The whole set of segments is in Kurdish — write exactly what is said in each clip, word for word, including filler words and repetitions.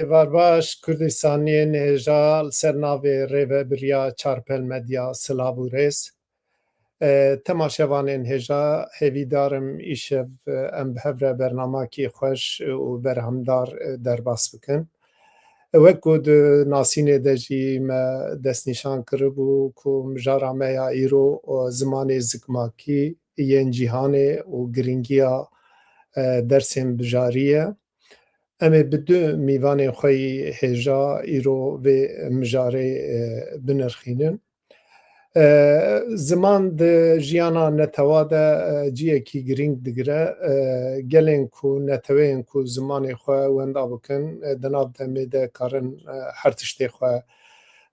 Êvar baş, Kurdistaniyên hêja li ser navê Rêvebiriya Çarpel Medya, silav û rêz. E, temaşevanên hêja, hêvîdar im îşev, e, em bi hev re bernamakî xweş û berhemdar, e, derbas bikin. Wek ku di nasînê de jî me destnîşan kiribû ku mijara me ya îro, e, zimanê zikmakî yên cîhanê û giringiya, e, dersên bijarî ye. Em ê bi du mîvanên xwe yî hêja îro vê mijarê, e, binirxînin. E, ziman di jiyana netewa de, e, ciyekî girîng digire. E, gelên ku, neteweyên ku zimanê xwe wenda bikin, e, di nav demê de karin, e, her tiştê xwe,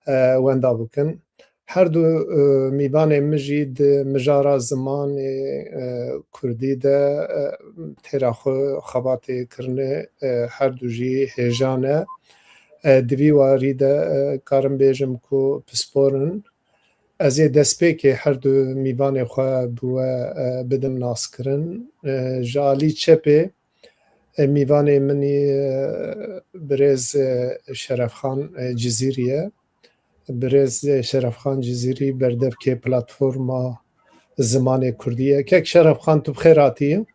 e, wenda bikin. Her du, e, mîvanên min jî di mijara zimanê, e, kurdî de, e, têra xwe xebatê kirine, e, her du jî hêja ne. E, di vî warî de, e, karim bêjim ku pispor in. Ez ê destpêkê her du mîvanê xwe bi we, e, bidim naskirin. E, ji alî çepê, e, mîvanê min î, e, birêz, e, Şerefxan, e, Cizîrî ye. Birêz, e, Şerefxan Cizîrî berdevkê platforma zimanê kurdî ye. Kek Şerefxan, tu bi xêr hatî.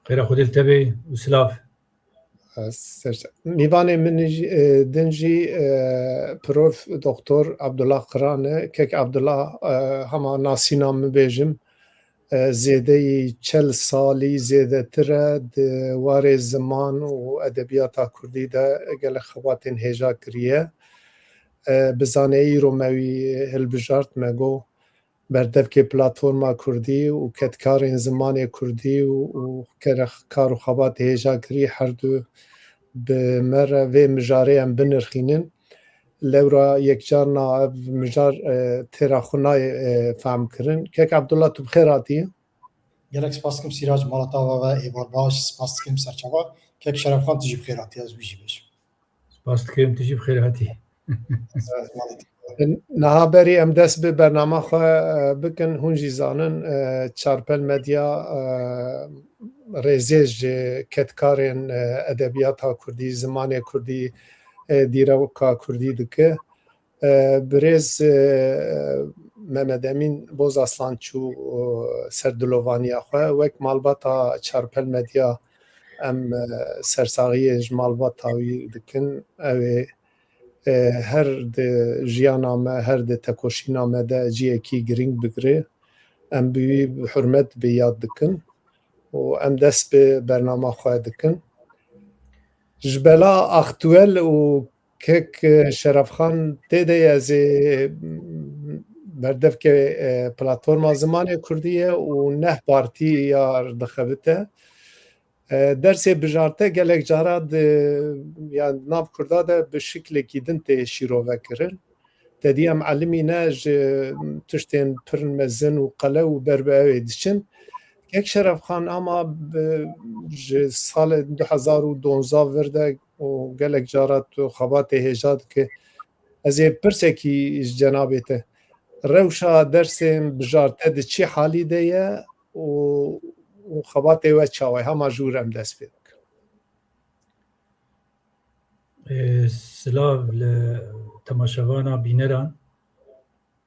Xêra Xwedê li te be û silav. Ez ser-, mîvanê min jî, e, din jî, e, Prof Doktor Abdullah Qiran e. Kek Abdullah, e, hema nasîna min bêjim, e, zêdeyî çel salî zêdetir e di warê ziman û edebiyata kurdî de gelek xebatên hêja kiriye. E, bi zaneyî îro me wî hilbijart, me got, berdevkê platforma kurdî û kedkarên zimanê kurdî û, û kere-, kar û xebatê hêja kirî her du bi me re vê mijarê em binirxînin. Lewra yekcarna ev mijar, e, têra xwe nayê, e, fehmkirin. Kek Abdullah, tu bi xêr hatî. Gelek spas dikim Sîrac, mala te ava ve, êvar baş, spas dikim serçava. Kek Şerefxan, tu jî bi xêr hatî, ez wî jî bêjim. Spas dikim, tu jî bi xêr hatî. Evet, mala te. Niha berî em dest bi bernama xwe, e, bikin, hûn jî zanin, e, Çarpel Medya, e, rêzê ji kedkarên, e, edebiyata kurdî, zimanê kurdî, e, dîroka kurdî dike. E, birêz, e, Mehmet Emîn Bozaslan çû, e, ser dilovaniya xwe. Wek malbata Çarpel Medya em, e, sersaxiyê ji malbata wî dikin. Ew ê, e, her di jiyana me, her di tekoşîna me de ciyekî girîng bigire. Em bi wî bi hurmet bi yad dikin û em dest bi bernama xwe dikin. Ji bela aktuel û kek Şerefxan tê de ye, ez ê berdevkê, e, platforma zimanê kurdî ye û neh partî ya dixebite. E, dersê bijarte gelek cara di, ya nav kurda de bi şiklekî din tê şîrove kirin. Te dî em elimî ne ji tiştên pir mezin û qele û ber bi ew ê diçin. Kek Şerefxan ama bi, ji salê du hezar û duwazdeh vir de û gelek cara tu xebatê hêja dike. Ez ê pirsekî ji cenabê te. Rewşa dersên bijarte di çi halî de ye û, û xebatê we çawa ye? Hema ji wir em dest pê bikin. Ê, silav li temaşevana bîneran.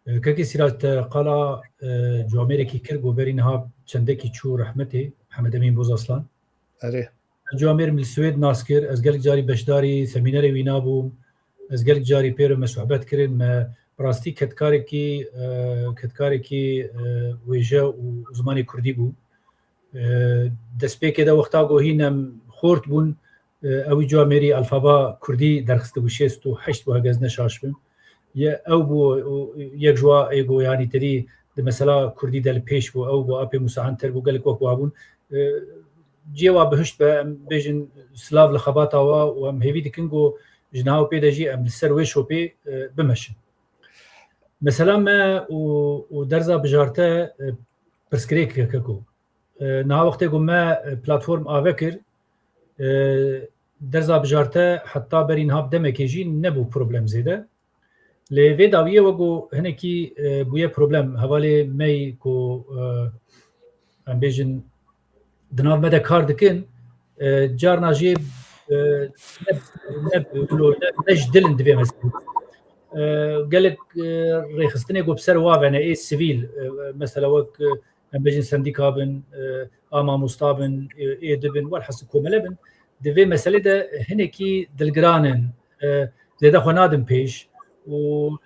Ê, Kekê Sîrac, te qala, e, ciwamêrekî kir, ku berî niha çendekî çû rehmetê, Mihemed Emîn Bozaslan. Erê. Ez ciwamêr im li Swêd nas kir, ez gelek carî beşdarî semînerê wî nabûm, ez gelek carî pê re me sohbet kirin, me bi rastî kedkarekî, e, kedkarekî, e, wêje û zimanê kurdî bû. E, destpêkê de wexta ku hîn em xort bûn, e, ew jî ciwamêrî alfaba kurdî derxistibû, şêst û heşt bû, hegez ne şaş bim. Ye, ew bû, û, yek ji wa ê ku, yanî, tedî di mesela kurdî de li pêş bû, ew bû, Apê Mûsa Anter bû, gelek wek wa bûn. E, cihê wa bihişt be, em bêjin silav li xebata wa û em hêvî dikin ku ji niha û pê de jî em li ser wê şopê, e, bimeşin. Mesela me û, û derza bijarte, e, pirsgirêk heke ku, e, niha wextê ku me, e, platform ave kir, e, derza bijarte heta berî niha bi demekê jî nebû problem zêde. Lê vê dawiyê wek ku hinekî, e, bûye problem. Hevalê me yî ku, e, em bêjin di nav me de kar dikin, e, carna jê e, ne, ne, ne, ne ji dil in di vê meselê. E, gelek, e, rêxistinê ku bi ser wa ve ne, ê sivîl, e, mesela wek, e, em bêjin sendîka bin, e, a mamosta bin, e, êdî bin, welhasil komele bin, di vê meselê de hinekî dilgiran in, e, zêde xwe nadin pêş û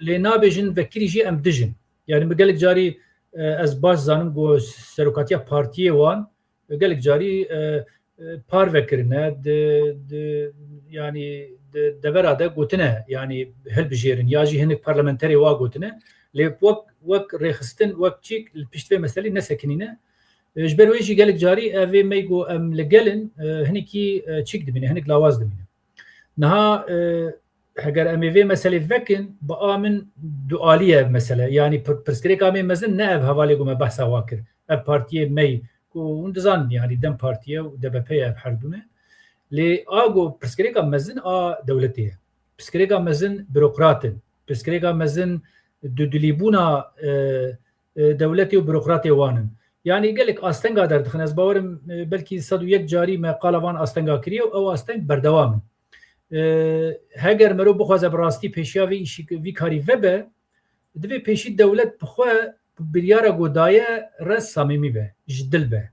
lê nabêjin vekirî jî em dij in. Yani min gelek carî, e, ez baş zanim ku serokatiya partiyê wan, e, gelek carî, e, e, parve kirine, di, di, yani di devera de gotine, yani hilbijêrin, ya jî hinek parlamenterê wa gotine. Lê wek, wek rêxistin, wek çîk li pişt vê meselê nesekinîne. E, ji ber wê jî gelek carî ev ê mey ku em li gel in, e, hinekî, e, çîk dimîne, hinek lawaz dimîne. Niha, e, heger em ê vê meselê vekin, bi a min dualî ye ev mesele. Yani pir-, pirsgirêka me mezin ne ev hevalê ku me behsa wa kir. Ev partiyê mey ku hûn dizanin, yani DEM Partiye û D B P ye, ev her du ne. Lê a ku pirsgirêka mezin a dewletê ye. Pirsgirêka mezin burokrat in. Pirsgirêka mezin dudilîbûna, e, e, dewletê û burokratê wan in. Yani gelek astenga derdixin. Ez bawerim, e, belkî sed û yek carî me qala van astenga kiriye û ew asteng berdewam in. E, heger mero bixwaze bi rastî pêşiya vê îşî, vî karî vebe, divê pêşî dewlet bi xwe biryara ku daye re samîmî be, ji dil be.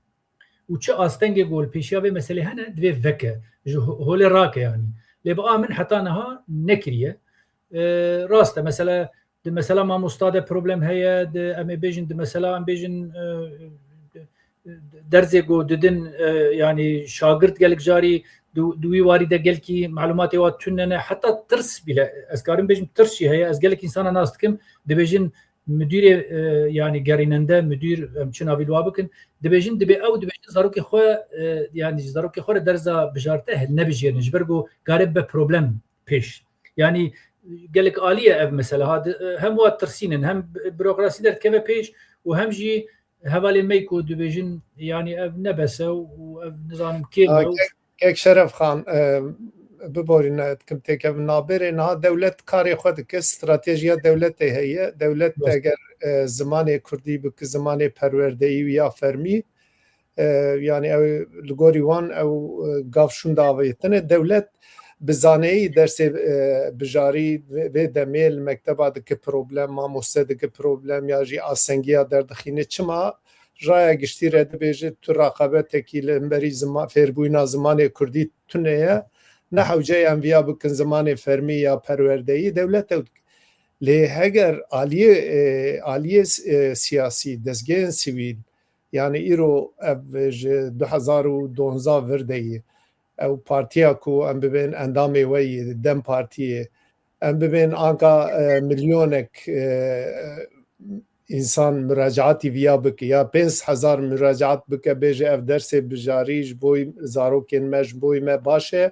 Û çi astengê ku li pêşiya vê meselê hene, divê veke, ji ho-, holê rake yani. Lê bi a min heta niha nekiriye. E, rast e, mesela, di mesela mamosta de problem heye, di, em ê bêjin, di mesela, em bêjin, e, derzê ku didin, e, yani şagirt gelek carî di, di wî warî de gelkî malumatê wa tune ne, heta tirs bile, ez karim bêjim tirs jî heye, ez gelek însana nas dikim, dibêjin, müdîrê, e, yani gerînende, müdîr, em çi navî li wa bikin, dibêjin, dibê ew dibêjin zarokê xwe, e, yani zarokê xwe re derza bijarte hil nebijêrin, ji ber ku kare bibe problem pêş. Yani gelek alî ye ev mesele. Ha, di, e, hem wa tirsînin, hem bi-, burokrasî derdikeve pêş û hem jî hevalê me ku dibêjin, yani ev ne bes e û ev nizanim kêm Ha, e û kek, kek Şeref Xan, e, biborîne, dikim têkevin nabêrê. Niha dewlet karê xwe dike, stratejiya dewletê heye. Dewlet Rast. eger, e, zimanê kurdî bike zimanê perwerdeyî û ya fermî, e, yani ew li gorî wan ew, e, gav şûnde avêtine. Dewlet bi zaneyî dersê, e, bijarî vê, vê demê li mekteba dike problem, mamoste dike problem ya jî asengiya derdixîne. Çima? Raya giştî re dibêje tu raqabetekî li hemberî zima-, fêrbûyîna zimanê kurdî tune ye. Ne hewce ye em viya bikin zimanê fermî ya perwerdeyî. Dewlet ew dike. Lê heger aliyê, e, aliyê, e, siyasî, dezgehên sivîl, yani îro ev ji du hezar û duwazdeh vir de yî, ew partiya ku em bibên endamê we yî, DEM Partiyê, em bibên anka, e, milyonek, e, însan muracaatî viya bike ya pênc hezar muracaat bike, bêje ev dersê bijarî ji bo zarokên me, ji bo me baş e.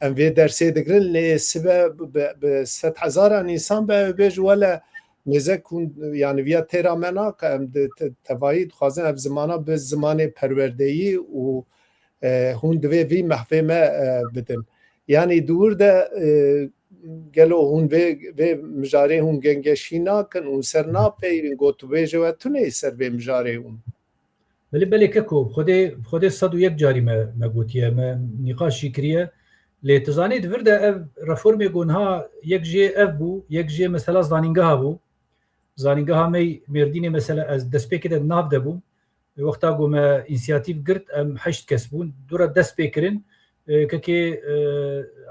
Em vê dersê digirin, lê sibe bi, bi sed hezaran însan be, ew bêje wele nêzek hûn, yani viya têra me nake, em di te-, tevayî dixwazin ev zimana bi zimanê perwerdeyî û, e, hûn divê vî mehvê me, e, bidin. Yani di wir de, e, gelo hûn vê, vê mijarê hûn gengeşî nakin, hûn ser napeyivin, gotûbêje we tune ser vê mijarê hûn? Belê, belê keko, Xwedê, Xwedê sed û yek carî me, me gotiye, me nîqaş jî kiriye. Lê tu zanî di vir de ev reformê ku niha yek jê ev bû, yek jê mesela zanîngeha bû. Zanîngeha me Mêrdînê mesela ez destpêkê de nav de bûm. Wexta ku me însiyatîf girt, em heşt kes bûn. Dû re dest pê kirin. E, kekê, e,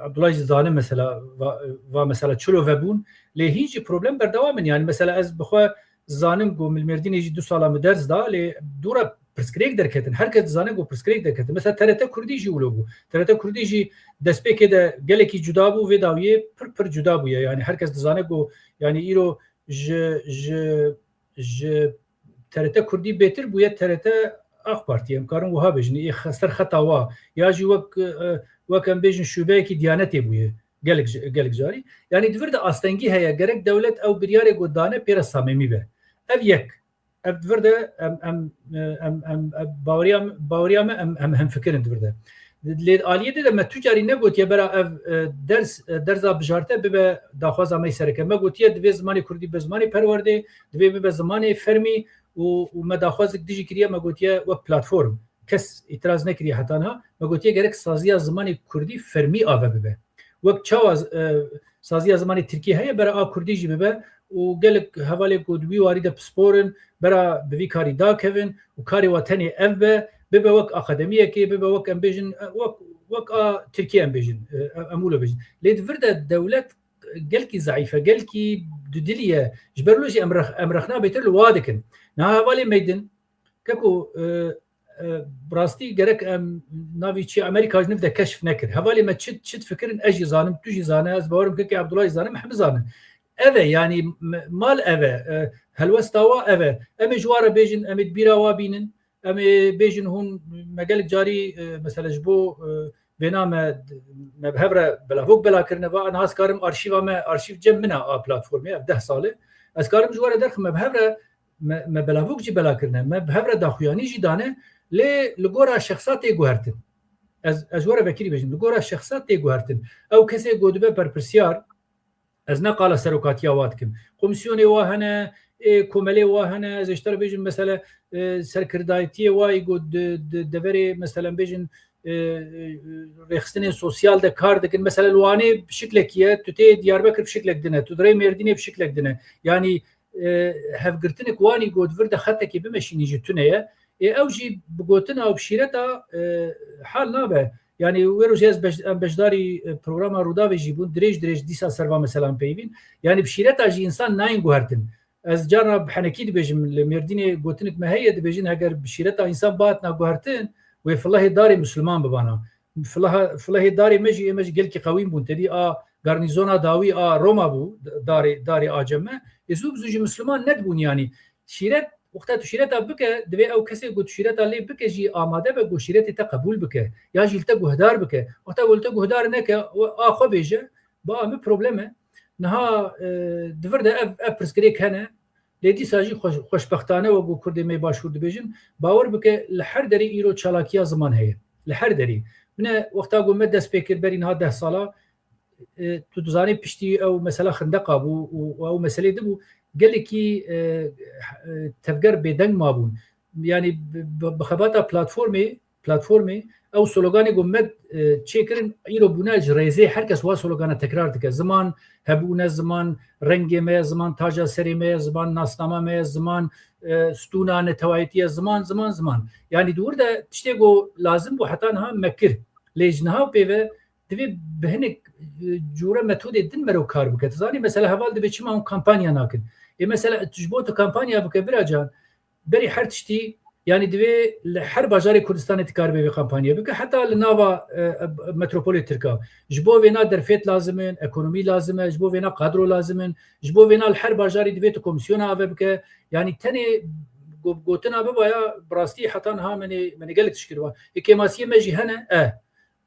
Abdullah jî zane mesela, va, va mesela çilo vebûn. Lê hîn jî problem berdewam in. Yani mesela ez bi xwe zanim ku min li Mêrdînê jî du sala min ders da, lê dû re pirsgirêk derketin. Her kes dizane ku pirsgirêk derketin. Mesela T R T Kurdî jî wilo bû. T R T Kurdî jî destpêkê de gelekî cuda bû, vê dawiyê pir pir cuda bûye. Yani her kes dizane ku yani îro ji, ji, ji T R T Kurdî bêtir bûye T R T AK Partî. Em karin wiha bêjin. Ê xe-, ser xeta wa. Ya jî wek, e, wek em bêjin şûbeyekî Diyanetê bûye. Gelek ji-, gelek carî. Yani di vir de astengî heye. Gerek dewlet ew biryarê ku dane pê re samîmî be. Ev yek. Ev di vir de em, em, e, em, em, em, baweriya, baweriya me em, em hemfikir in di vir de. Lê aliyê dê de me tu carî negotiye bera ev, e, ders, e, derza bijarte bibe daxwaza me sereke. Me gotiye divê zimanê kurdî bibe zimanê perwerdê, divê bibe zimanê fermî û, û me daxwazek dijî kiriye, me gotiye wek platform. kes îtiraz nekiriye heta niha. Me gotiye gerek saziya zimanê kurdî fermî ave bibe. Wek çawa, e, saziya zimanê tirkî heye, bera a kurdî jî bibe û gelek hevalê ku di wî warî de pispor in, bera bi vî karî dakevin û karê wa tenê ev be, bibe wek akademiyekê, bibe wek em bêjin, e, wek, wek a tirkî em bêjin, e, em wilo bêjin. Lê di vir de dewlet gelkî zeîf e, gelkî dudilî ye. Ji ber wilo jî em rex-, em rexna bêtir li wa dikin. Niha hevalê me din, keko, e, e, bi rastî gerek em navî çi Amerîka ji niv de keşf nekir. Hevalê me çi, çi difikirin ez jî zanim, tu jî zane, ez bawerim kekê Abdullah jî zanim, hemî zanin. Ev e, yanî m-, mal ev e, e, helwesta wa ev e. Em ê ji wa re bêjin, em ê di bîra wa bînin, em ê bêjin hûn me gelek carî, e, mesela ji bo, e, vêna me, me bi hev re belavok bela kirine, va niha ez karim arşîva me, arşîv cem min e a platformê, ev deh sal e. Ez karim ji we re derxim, me bi hev re, me, me belavok jî bela kirine, me bi hev re daxuyanî jî dane, lê li gora şexsa tê guhertin. Ez, ez ji we re vekirî bêjim, li gora şexsa tê guhertin. Ew kesê ku dibe berpirsiyar, ez ne qala serokatiya wa dikim. Komîsyonê wa hene, ê, komelê wa hene, ez ê ji te re bêjim, mesela, e, serkirdayetiyê wa yî ku di, di deverê, mesela, em bêjin, e, e, rêxistinên sosyal de kar dikin. Mesela, li Wanê bi şiklekî ye, tu tê Diyarbekir bi şiklek din e, tu di rê Mêrdînê bi şiklek din e. Yanî, e, hevgirtinik wan yî ku di vir de xetekê bimeşînî jî tune ye. Ê, ew jî bi gotina û bi şîreta, e, hal nabe. Yanî wê rojê ez bej-, em beşdarî, e, programa Rûdawê jî bûn. Dirêj dirêj dîsa ser va meselan peyvîn. Yanî bi şîreta jî însan nayên guhertin. Ez carna bi henekî dibêjim, li Mêrdînê gotinik me heye, dibêjin heger bi şîreta însan bihatina guhertin, wê filehê darê Misliman bibana. Fileha-, filehê darê me jî, ê me jî gelkî qewîn bûn. Tedî a garnîzona dawî a Roma bû, darê, darê a cem me. Ê zû bi zû jî Misliman nedibûn yanî. Şîret, wexta tu şîreta bike, divê ew kesê ku tu şîreta lê bike jî amade be ku şîretê te qebûl bike. Ya jî li te guhdar bike. Wexta ku li te guhdar neke, a xwe bêje, ba min problem e. Niha, e, di vir de ev, ev pirsgirêk hene. Lê dîsa jî xweş-, xweşbextane wek ku Kurdê me yê Başûr dibêjin, bawer bike li her derê îro çalakiya ziman heye. Li her derê. Bine wexta ku me dest pê kir berî niha deh sala, e, tu dizanî piştî ew mesela xindeqa bû û, û ew meselê dibû, gelekî, e, e, tevger bêdeng mabûn. Yanî bi, bi, bi xebata platformê, platformê, ew sloganê ku me, e, çêkirin, îro bûne ji rêzê, her kes wa slogana tekrar dike. Ziman hebûne, ziman rengê me ye, ziman taca serê me ye, ziman nasnama me ye, ziman, e, stûna netewayetî ye, ziman, ziman, ziman. Yanî di wir de tiştê ku lazim bû heta niha me kir. Lê ji niha û pê ve divê bi hinek, e, cûre metodê din mero kar bike. Tu zanî mesela heval dibê çima hûn kampanya nakin. Ê mesela tu ji bo tu kampanya bike bira can, berî her tiştî, yanî divê li her bajarê Kurdistanê tu karibê vê kampanya bike, heta li nava, e, e, metropolê Tirka. Ji bo vêna derfet lazim in, ekonomî lazim e, ji bo vêna kadro lazim in, ji bo vêna li her bajarî divê tu komîsyona ave bike. Yanî tenê go-, gotina bibaya, bi rastî heta niha me nê, me nê gelek tişt kiriba. Ê kêmasiyê me jî hene, e,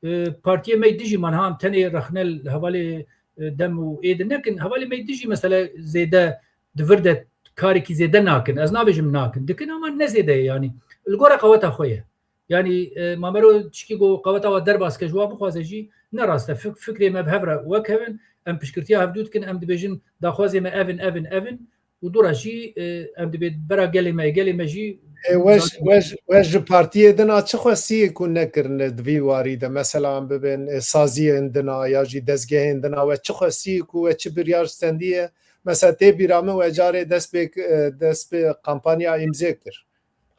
e, partiyê me yî dijî man ha em tenê rexne li hevalê, e, dem û ê din nekin. Hevalê me yî dijî mesele zêde di vir de karekî zêde nakin. Ez nabêjim nakin. Dikin ama ne zêde ye yanî. Li gora qeweta xwe ye. Yanî, e, ma mero tişkî ku qeweta we derbas ke ji wa bixwaze jî ne rast e. Fik-, fikrê me bi hev re wek hev in. Em piştgirtiya hevdû dikin. Em dibêjin daxwazê me ev in, ev in, ev in. Û dora jî, e, em dibê bera gelê me, gelê me jî E, we ji, we ji, we ji partiyê din a çi xwestiyê ku nekirine di vî warî de? Mesela em bibên, e, saziyên din a ya jî dezgehên din a, we çi xwestiyê ku we çi biryar stendiye? Mesela tê bîra min we carê dest pê, e, dest pê kampanya îmzê kir.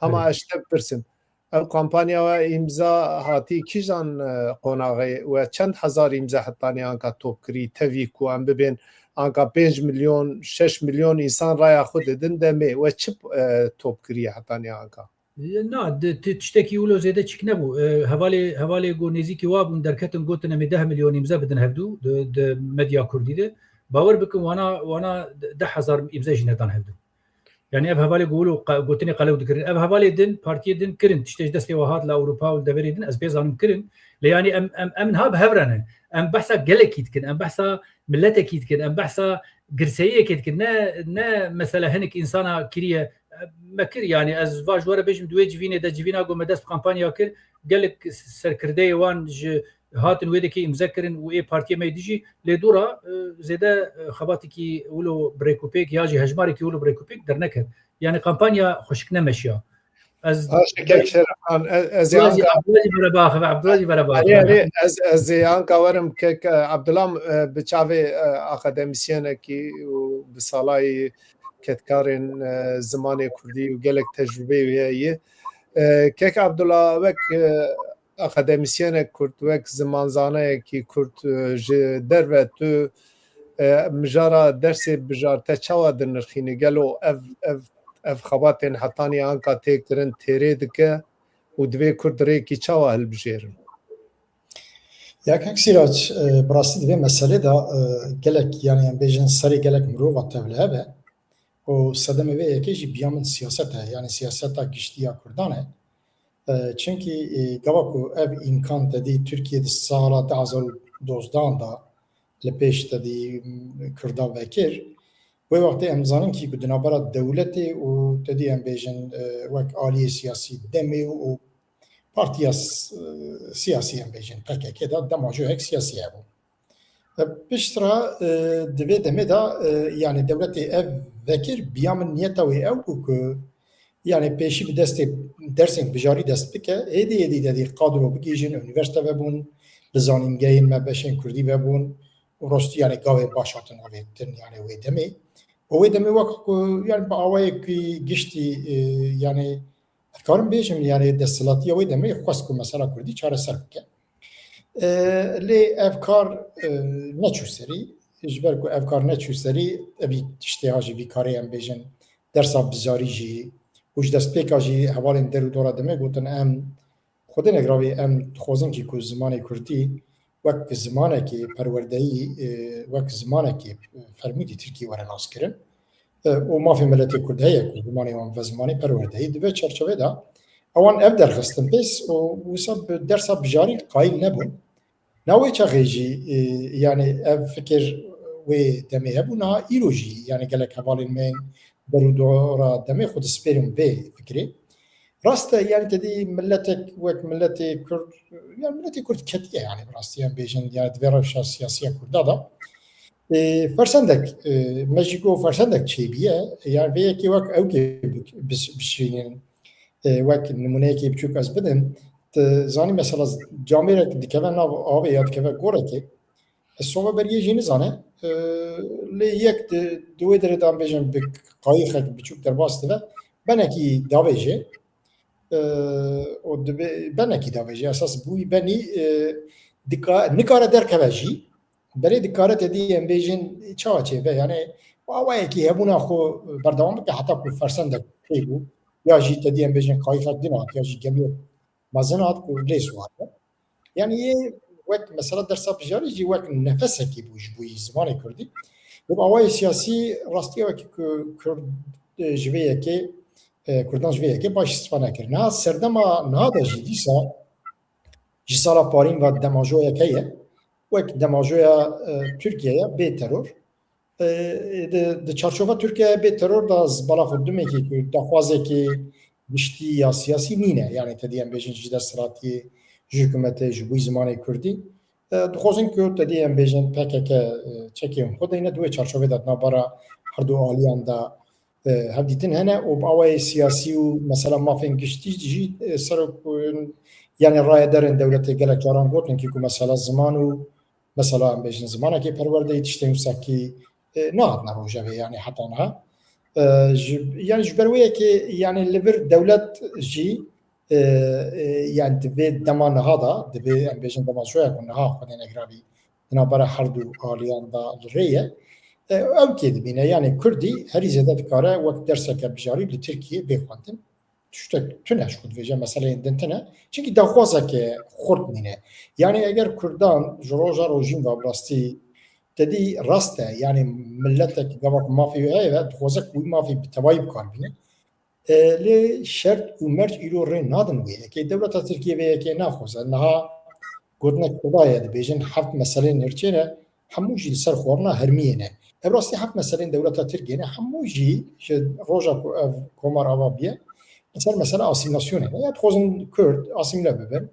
Hema Evet. ez ji te bipirsim. Ev kampanya we îmza hatî kîjan, e, qonaxê we çend hezar îmze hetanî anka top kirî tevî ku em bibên anka pênc milyon, şeş milyon însan raya xwe didin demê we çi, e, top kiriye hetanî anka? Na, di, ti-, tiştekî wilo zêde çik nebû. E, hevalê, hevalê ku nêzîkî wa bûn derketin gotin em ê deh milyon îmze bidin hevdû di, di medya kurdî de. Bawer bikin wana, wana deh hezar îmze jî nedan hevdû. Yanî ev hevalê ku wilo qe-, gotinê qelew dikirin. Ev hevalê din, partiyê din kirin. Tiştê ji destê we hat li Ewropa û li deverê din, ez pê zanim kirin. Lê yanî em, em, em niha bi hev re ne. Em behsa gelekî dikin, em behsa miletekî dikin, em behsa girseyiyekê dikin. Ne, ne mesele hinek însana kiriye. Me kir, yanî ez va ji we re bêjim, di wê civînê de, civîna ku me dest bi kampanya kir, gelek serkirdeyê wan ji hatin wê dekê îmze kirin û ê partiyê me yê dijî, lê dû re, e, zêde, e, xebatekî wilo bi rêkûpêk ya jî hejmarekî wilo bi rêkûpêk derneket. Yanî kampanya xweşik nemeşiya. Ez Baş e, kek Şerefxan, ez, ez ê Abdullah jî, anka Abdullah jî bere biaxive, Abdullah jî bere biaxive. Erê, erê, ez, ez ê anka werim kek, e, Abdullah, e, bi çavê, e, akademisyenekî û bi salayî kedkarên, e, zimanê kurdî û gelek tecrûbeyê wê ye. E, kek Abdullah, wek, e, akademisyenek kurd, wek zimanzaneyekî kurd, e, ji derve tu, e, mijara dersê bijarte çawa dinirxînî? Gelo ev, ev, ev xebatên hetanî anka tê kirin têrê dike û divê kurd rêkî çawa hilbijêrin? Ya kek Sîrac, e, bi rastî di vê meselê de, e, gelek, yani em bêjin serê gelek mirova tevlihev e. Û sedemê vê yekê jî biya min siyaset e, yani siyaseta giştî ya Kurdan e. E, çimkî, e, gava ku ev îmkan te dî Tirkiye di sala du hezar û dozdan de li pêş te dî, m, Kurda vekir. Wê wextê em zanin kî ku di navbera dewletê û te dî em bêjin, e, wek aliyê siyasî demê û partiya s-, e, siyasî em bêjin P K K de dema jî hek siyasî hebû. E, piştre, e, di vê demê de, e, yani dewletê ev vekir biya min niyeta wê ew bû ku yani pêşî bi destê dersên bijarî dest bike, êdî êdî de dî qadro bigihîjin, unîversîte vebûn, li zanîngehên me beşên kurdî vebûn û rostî yani gavên baş hatin avêtin yani wê demê. Û wê demê wek ku yani bi awayekî giştî, e, yani Dikarim bêjim, yani desthilatiya wê demê xwest ku mesela kurdî çareser bike. E, lê ev kar, e, neçû serî. Ji ber ku ev kar neçû serî, evî tiştê ha jî vî karê em bêjin dersa bijarî jî û ji destpêka jî hevalên der û dora demê gotin em Xwedê negiravî em dixwazin kî ku zimanê kurdî wek zimanekê perwerdeyî, e, wek zimanekê fermî di Tirkiyê were naskirin. E, û mafê miletê kurd heye ku zimanê wan ve zimanê perwerdeyî. Di vê çerçevê de ewan ev derxistin pês û wisa bi dersa bijarî qayîl nebûn. Na wê çaxê jî, e, yani ev fikir wê demê hebû, niha îro jî yani gelek hevalên me yên der û dora demê xwe dispêrin vê fikirê. Rast e, yani te dî miletek wek miletê Kurd, yani miletê Kurd ketiye yani bi rastî em bêjin, yani di vê rewşa siyasiya Kurda de. E, fersendek, e, me jî got fersendek çêbîye, yani vê yekê wek ewkê bi-, bi-, bişînin, e, wek nimûneyekê biçûk ez bidim. Tu zanî mesela camêrek dikeve nav avê ya dikeve gorekê, ez sova beriyê jî nizane. E, lê yek di, di wê derê de em bêjin bi qayîxek biçûk derbas dibe, benekî davêje. E, û dibe, benekî davêje. Esas bûyî benî, e, dika-, nikare derkeve jî. Belê dikare te dî em bêjin çawa çêbe. Yani awayekî hebûna xwe berdewam bike heta ku fersendek çêbû. Ya jî te dî em bêjin qayîxek din hat, ya jî gemiyek mezin hat ku lê siwar be. Yani yê wek mesela dersa bijarî jî wek nefesekî bû ji bo yî zimanê kurdî. Bi awayê siyasî rastiya wekî ku kurd, e, ji vê yekê, e, kurdan ji vê yekê baş îstifa nekir. Niha serdema niha de jî dîsa ji sala parîn ve demajoyek heye. Wek demajoya, e, Tirkiyeye bê teror. E, di, di çarçova Tirkiye bê teror da zibala xwe dumekî ku daxwazekî giştî ya siyasî nîne. Yani te dî em bêjin ji desthilatiyê, ji hikûmetê, ji bo zimanê kurdî. E, dixwazin ku te dî em bêjin P K K, e, çekên xwe deyne di wê çarçovê de di navbera herdu aliyan de, e, hevdîtin hene û bi awayê siyasî û mesela mafên giştî jî, e, serok, e, yani rayedarên dewletê gelek caran gotin kî ku mesela ziman û mesela em bêjin zimanekê perwerdeyî tiştên wisa kî, e, nehatine rojevê, yani heta niha. E, ji, yani ji ber wê yekê yani li vir dewlet jî, e, e, yani di vê dema niha de, di vê em bêjin dema joya ku niha Xwedê negiravî di navbera her du aliyan de li rê ye. E, ew kê dibîne, yani kurdî herî zêde dikare wek derseke bijarî li Tirkiyê bê xwendin. Tiştek tune ji xwe dibêje, meseleyên din tune. Çimkî daxwazeke xurt nîne. Yani eger kurdan ji roja rojîn ve bi rastî te dî rast e, yani miletek gava ku mafê wê heye ve dixwaze ku wî mafê bi tevayî bi kar bîne. E, lê şert û merc îro rê nadin wê yekê. Dewleta Tirkiyê vê yekê naxwaze. Niha gotinek Kurda ye, dibêjin heft meseleyên nêrçê ne, hemû jî li ser xwarina hermiyê ne. Ev rastî heft meseleyên dewleta Tirkiyê ne, hemû jî ji roja ku ev komar ava bûye, li ser mesela asîmîlasyonê ne. Ya dixwazin Kurd asîmîle bibin.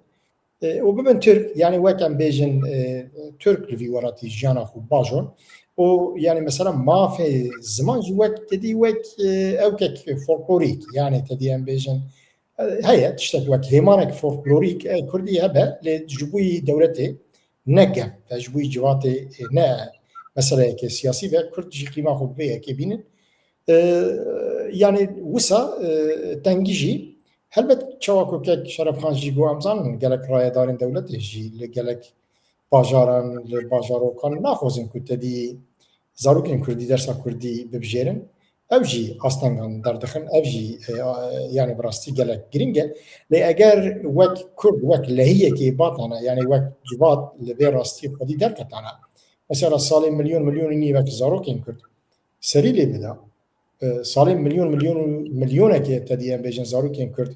E, û bibin Tirk, yani wek em bêjin, e, Tirk li vî welatî jiyana xwe bajon. Û yani mesela mafê ziman jî wek te dî wek, e, ewkek folklorîk, yani te dî em bêjin, Heye tiştek wek hêmanek folklorîk e, kurdî hebe, lê ji bo yî dewletê ne gef e, ji bo yî civatê, e, ne meseleyeke siyasî ve, kurd jî qîma xwe bi vê yekê bînin. E, yani wisa, e, tengî jî, helbet çawa ku kek Şerefxan jî got, em zanin gelek rayedarên dewletê jî li gelek bajaran, li bajarokan naxwazin ku tedî zarokên kurdî dersa kurdî bibijêrin. Ev jî astengan derdixin, ev jî, e, yani bi rastî gelek girîng e. Lê eger wek kurd, wek lehiyekê batane, yani wek civat li vê rastiyê xwedî derketane, mesela salê milyon, milyon û nîvek zarokên kurd serî lê bida, e, salê milyon, milyon û milyonekê, te dî em bêjin, zarokên kurd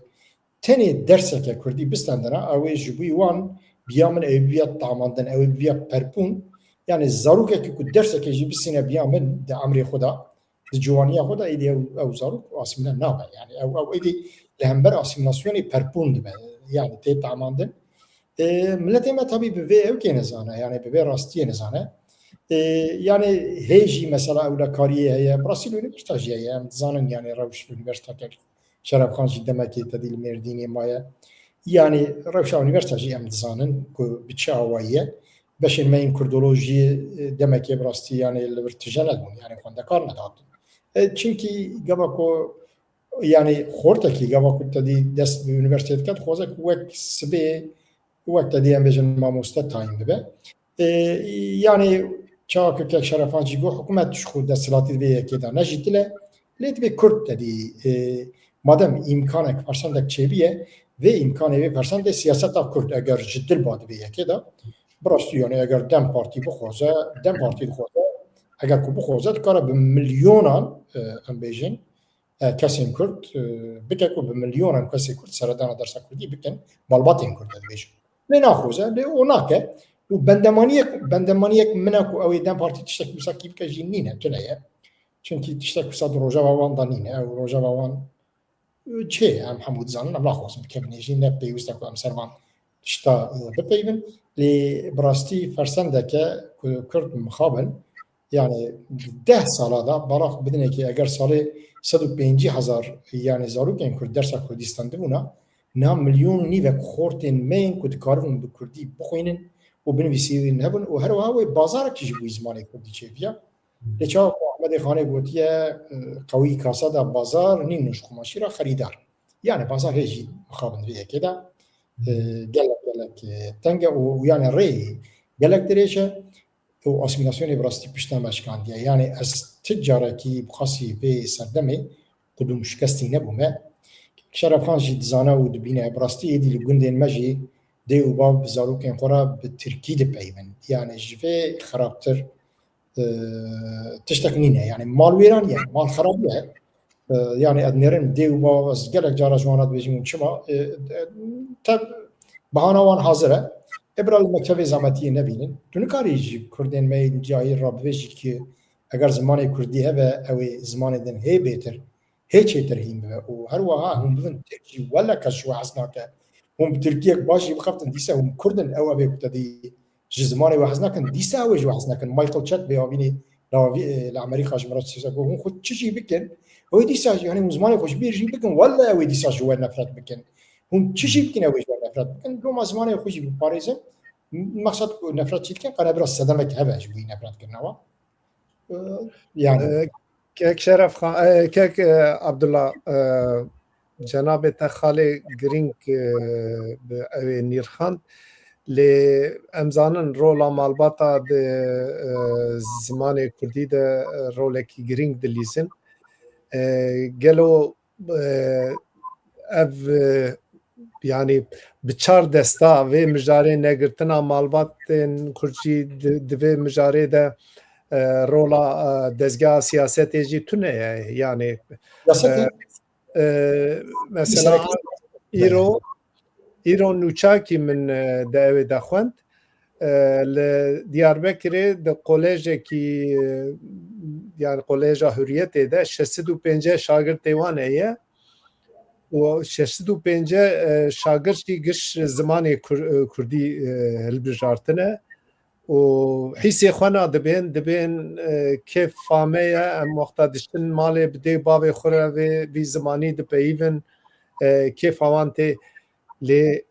tenê derseke kurdî bistendina, ew ê ji bo wan biya min ew biya tamandin, ew ê biya perpûn. Yani zarokekî ku derseke jî bistîne biya min di emrê xwe de, di ciwaniya xwe de, êdî ew, ew zarok asîmîle nabe. Yani ew, ew êdî li hember asîmîlasyonê perpûn dibe. Yani tê tamandin. E, miletê me tabî bi vê ewkê nizane, yani bi vê rastiyê nizane. E, yani hê jî mesela ewlekariyê heye, bi rastî li unîversîta jî heye, em dizanin yani rewş li unîversîta kek Şerefxan jî demekê tedî li Mêrdînê maye. Yani rewşa unîversîta jî em dizanin ku bi çi awayî ye. Beşên me yên kurdolojiyê, e, demekê bi rastî yani li vir tije nebûn, yani xwendekar nedatin. E, çimkî gava ku yani xortekî gava ku te dî dest bi unîversîteyê dike, dixwaze ku wek sibê, wek te dî em bêjin mamoste tayîn bibe. E, yani çawa ku kek Şerefan jî got, hikûmet ji xwe desthilatî vê yekê de ne jî dil e, lê divê kurd te dî, e, madem îmkanek fersendek çêbûye, vê îmkanê vê fersendê siyaseta kurd eger ji dil ba di vê yekê de, bi rastî yani eger DEM Partî bixwaze, DEM Partî dixwaze, eger ku bixwaze dikare bi milyonan, e, em bêjin, e, kesên Kurd, e, bike ku bi milyonan kesê Kurd seredana dersa Kurdî bikin, malbatên Kurd ez dibêjim. Lê naxoze, lê o nake. Û bendemaniyek, bendemaniyek min e ku ew ê DEM Partî tiştek wisa kî bike jî nîne, tune ye. Çimkî tiştek wisa di rojeva wan de nîne. Ew rojeva wan, e, çê, em hemû dizanin, em naxwazin bikevin ê jî, ne pêwîst e ku em ser van tişta, e, bipeyvin. Lê bi rastî fersendeke ku Kurd mixabin, yani deh sala da, bala xwe bidinekê, eger salê sed û pêncî hezar yani zarokên Kurd dersa Kurdî stendibûna, niha milyon û nîvek xortên me yên ku dikaribûn bi Kurdî bixwînin û binivîsîn hebûn û her wiha wê bazarekî ji bo zimanê Kurdî çêbiya. Lê çawa ku Ehmedê Xanê gotiye, e, qewî kasa da bazar, nîn ji qumaşî ra xerîdar. Yani bazar hê jî mixabin vê yekê de, e, gelek, gelek, e, teng e û, û yani rê gelek dirêj e. Û asîmîlasyonê bi rastî pişta me şikandiye. Yani ez ti carekî bi xasî vê serdemê qudûm şikestî nebûme. Şerefxan jî dizane û dibîne, bi rastî êdî li gundên me jî dê û bav bi zarokên xwe re bi tirkî dipeyvin. Yani ji vê xerabtir, e, tiştek nîne. Yani mal wêran ye, mal xerab ye. E, yani ez nêrim dê û bav, ez gelek cara ji wan re dibêjim û çima, e, e, te bahana wan hazir e. Ê bira li mektevê zametiyê nebînin. Tu nikarî ji kurdên me yên cahîl re bibêjî ki eger zimanê kurdî hebe, ew ê zimanê din hê bêtir, hê çêtir hîn bibe. Û her wiha hûn bibin tirk jî wele kes ji we hez nake. Hûn bi tirkiyek baş jî bixebtin, dîsa hûn kurd in, ew ev ê ku te dî ji zimanê we hez nakin, dîsa ew ê ji we hez nakin. Michael Chett vê avînê li avî-, e, li Amerîka ji min re dîsa got, hûn xwe çi jî bikin, ew ê dîsa jî, yani hûn zimanê xwe ji bîr jî bikin, wele ew ê dîsa ji we nefret bikin. Hûn çi jî bikin, ew ê ji we nefret bikin. Loma zimanê xwe jî biparêzin. Mexsed ku nefret çî dikin, qene biraz sedemek hebe ji bo nefret kirina wan. E, yani. E, Kek Şeref Xan, e, Kek, e, Abdullah, e, cenabê te xalê girîng, e, bi ew ê nîrxand. Lê em zanin rola malbata di, e, zimanê kurdî de, e, rolekî girîng dilîzin. E, gelo, e, ev, e, yani bi çar desta vê mijarê negirtina malbatên Kurd jî di, di vê mijarê de, e, rola, e, dezgeha siyasetê jî tune ye. Yani, Siyasetê e, e, mesela Siyasetê îro, îro nûçakî min, e, di ewê de xwend. E, li Diyarbekirê di kolejekî, e, yani Koleja Hurriyetê de şeş sed û pêncî şagirtê wan heye. Û şeş sed û pêncî, e, şagirtî giş zimanê Kur-, e, Kurdî, e, hilbijartine. Û hîsê xwe na dibên, dibên, e, kêfa me ye, em wexta diçin malê bi dê bavê xwe re vê, vî zimanî dipeyivin. e, kêfa wan tê. Lê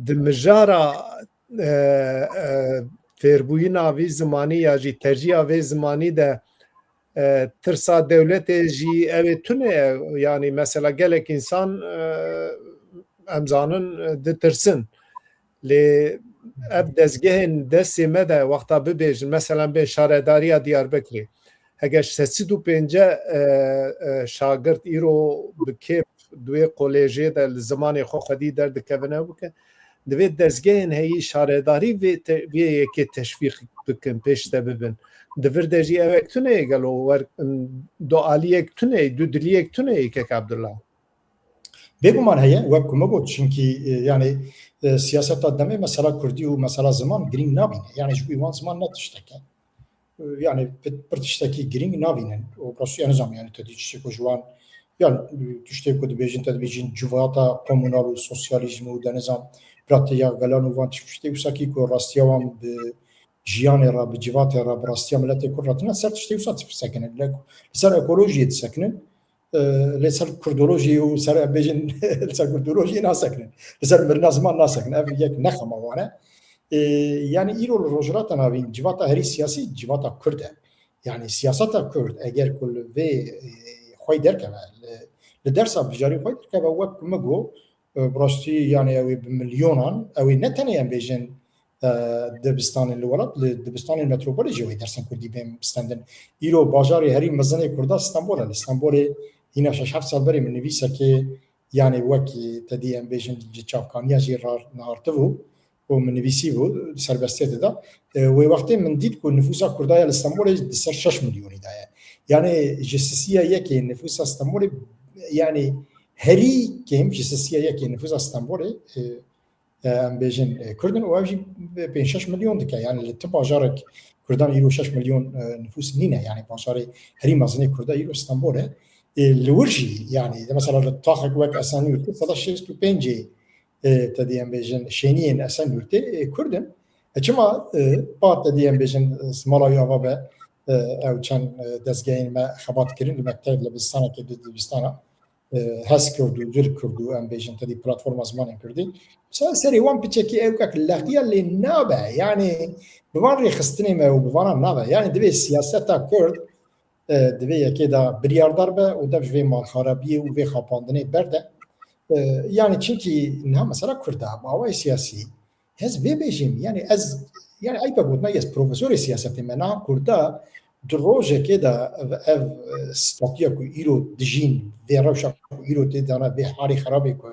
di mijara, e, e, fêrbûyîna vî zimanî ya jî tercîha vê zimanî de, e, tirsa dewletê jî ew ê tune ye. Yanî mesela gelek însan, e, em zanin, e, ditirsin. Lê ev dezgehên destê me de wexta bibêjin, mesela bên şaredariya Diyarbekirê, heger şeş sed û pêncî, e, e, şagirt îro bi kêf di wê kolejê de li zimanê xwe xwedî derdikevin ew bike, divê dezgehên heyî şaredarî vê te-, vê yekê teşvîq bikin, pêş de bibin. Di vir de jî ew ek tune ye gelo wer, em, dualiyek tune ye, dudiliyek tune ye kek Abdullah? Bêguman heye, wek ku me got, çimkî, e, yani, e, siyaseta demê mesela kurdî û mesela ziman girîng nabîne. Yani ji bo wan ziman ne tiştek e. E, yani pir, pir tiştekî girîng nabînin. Û rastî ez nizam yani te dî tiştê ku ji wan, yan, e, tiştê ku dibêjin, te dibêjin civata komunal û sosyalîzm û de nizam biratiya gelan û van tiştê wisa kî ku rastiya wan bi jiyanê re, bi civatê re, bi rastiya miletê Kurd re tine ser tiştê wisa disekinin. Li, li ser ekolojiyê disekinin. E, lê ser kurdolojî û ser, em bêjin, li ser kurdolojiyê nasekinin. Li ser mirina ziman nasekinin. Ev yek nexema wan e. E, yani îro li Rojhilata Navîn civata herî siyasî civata Kurd e. Yani siyaseta Kurd eger ku li vê, e, xwey derkeve, li, li dersa bijarî xwey derkeve, wek ku me got, e, bi rastî yani ew ê bi milyonan, ew ê ne tenê em bêjin, e, dibistanên li welat, li dibistanên metropolê jî wê dersên kurdî bên stendin. Îro bajarê herî mezin ê kurda Stenbol e. Li Stenbolê hîna şeş heft sal berê min nivîsekê, yani wekî te dî em bêjin ji çavkaniya jî ra-, nehartibû û min nivîsîbû, serbestiyê dida. E, wê wextê min dît ku nifûsa kurda ya li Stenbolê di ser şeş milyonî de ye. Yani ji sisiya yekê nifûsa Stenbolê, yani herî kêm ji sisiya yekê nifûsa Stenbolê, e, e, em bêjin, e, Kurd in û ev jî pênc şeş milyon dike. Yani li ti bajarek Kurdan îro şeş milyon, e, nifûs nîne. Yani bajarê herî mezinê Kurda îro Stenbol e. E, li wir jî, yani de mesela li taxek wek Esenyurtê, seda şêst û pêncê, e, te dî em bêjin, şêniyên Esenyurtê, e, Kurd in. E, çima, e, pa te dî em bêjin, e, mala wî ava be, e, ew çend, e, dezgehên me xebat kirin, li mekteb, li dibistanekê, di dibistana e, HES Kurd û Dil Kurd û em bêjin te dî platforma zimanên kurdî. Ser-, serê wan piçekî ewkek lexiya lê nabe. Yani bi van rêxistinê me û bi vana nabe. Yani divê siyaseta Kurd, e, divê yekê de biryardar be û dev ji vê malxarabiyê û vê xapandinê berde. E, yani çimkî niha mesela Kurda, bi awayê siyasî, ez vê bêjim, yani ez, yani eyb e gotina, ez profesorê siyasetê me, niha Kurda di rojekê de ev, ev, e, statiya ku îro dijîn, vê rewşa ku îro tê dana, vê halê xerabê ku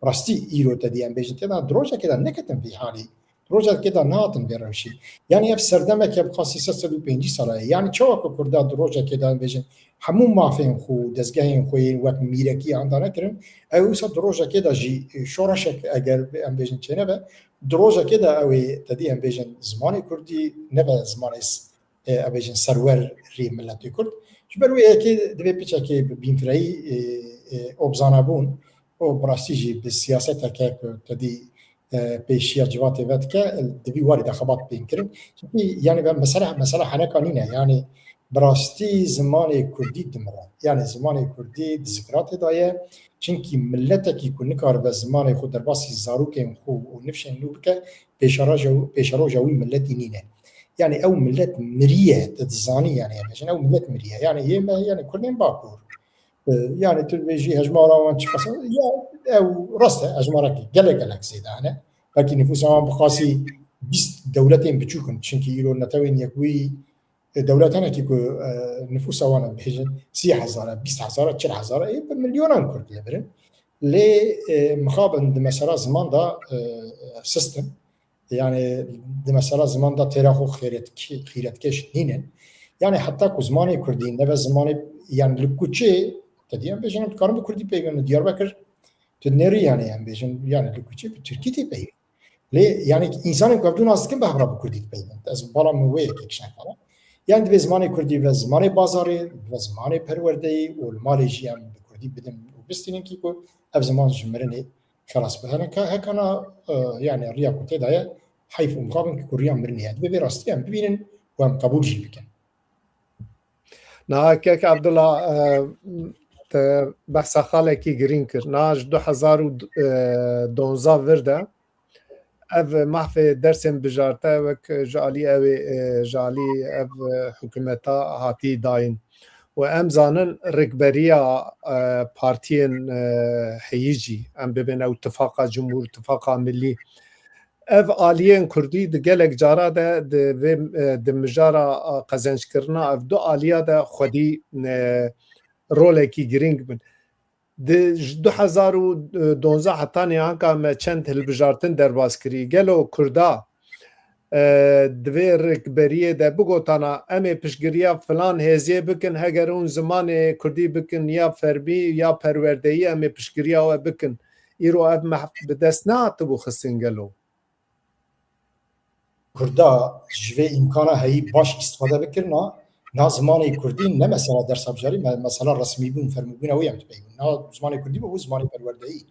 rastî îro te dî em bêjin tê dana, di rojekê de neketin vê halê. Di rojekê de nehatin vê rewşê. Yani ev serdemeke bi qasî sê sed û pêncî sala ye. Yani çawa ku Kurda di rojekê de em bêjin hemû mafên xwe, dezgehên xwe yên wek mîrekî anda nekirin, ew wisa di rojekê de jî, e, şoreşek eger em bêjin çênebe, di rojekê de ew ê te dî em bêjin zimanê kurdî nebe zimanê s-, e, em bêjin serwerê miletê kurd. Ji ber wê yekê divê piçekê bi bînfireyî, e, e, obzanebûn û bi rastî jî bi siyaseteke ku te dî, e, pêşiya civatê vedike, di vî warî de xebat bên kirin. Çimkî, yani, ve mesele, mesela heneka nîne. Yani, bi rastî zimanê kurdî dimire. Yani, zimanê kurdî di zikratê de ye. Çimkî miletekî ku nikaribe zimanê xwe derbasî zarokên xwe û nifşên nû bike, pêşeroja, pêşeroja wî miletî nîne. Yani, ew milet miriye, te dizanî, yani, em bêjin, ew milet miriye. Yani, yê me, yani, kurdên Bakur. E, yani, tu dibêjî hejmara wan çiqas e? Ya, ew rast e, hejmarekî gelek, gelek zêde hene. Belkî nifûsa wan bi qasî bîst dewletên biçûk in. Çimkî îro Netewên Yekbûyî, e, dewletenekî ku, e, nifûsa wan em bêjin sî hezar e, bîst hezar e, çil hezar e, ê bi milyonan kurd li vir in. Lê, e, mixabin di mesela ziman de, e, sistem, yani di mesela ziman de têra xwe xêret-, xîretkêş nînin. Yani heta ku zimanê kurdî nebe zimanê, yani li kuçê, te dî em bêjin, em dikarin bi kurdî peyvên Diyarbekir, tu dinêrî yani em bêjin, yani li kuçê bi tirkî tê peyvên. Lê, yani, însanên ku ev du nas dikin, bi hev re bi kurdî dipeyin. Ez bala min wê yekê kişen xala. Yani, divê zimanê kurdî ve zimanê bazarê, ve zimanê perwerdeyê û li malê jî em bi kurdî bidin û bistînin kî ku ev ziman ji mirinê xelas be. Hene ka, hekana, e, yani, riya ku tê de ye, heyf û mixabin kî ku riya mirinê ye. Divê vê rastî em bibînin û em qebûl jî bikin. Niha kek Abdullah, e, te behsa xalekî girîng kir. Na ji du hezar û donzdeh vir de ev mahfê dersên bijarte wek ji alî ew ê, e, ji alî ev, e, hikûmeta hatî dayîn. Û em zanin rikberiya, e, partiyên, e, heyî jî, em bibên ew tifaqa cumhûr, tifaqa millî, ev aliyên kurdî di gelek cara de di vê, e, di mijara, e, qezenckirina ev du aliya de xwedî, e, rolekî girîng bin. Di, ji du hezar û donzdeh hetanî anka me çend hilbijartin derbas kirî. Gelo kurda, e, di vê rikberiyê de bigotana, em ê piştgiriya filan hêzê bikin, heger hûn zimanê kurdî bikin ya fermî ya perwerdeyî, em ê piştgiriya we bikin. Îro ev mehf bi dest nehatibû xistin gelo? Kurda ji vê îmkana heyî baş îstifade bikirina, na zimanê kurdî ne mesela dersa bijarî, me-, mesela resmîbûn, fermîbûna wê em dipeyivin. Na zimanê kurdî bû zimanê perwerdeyî.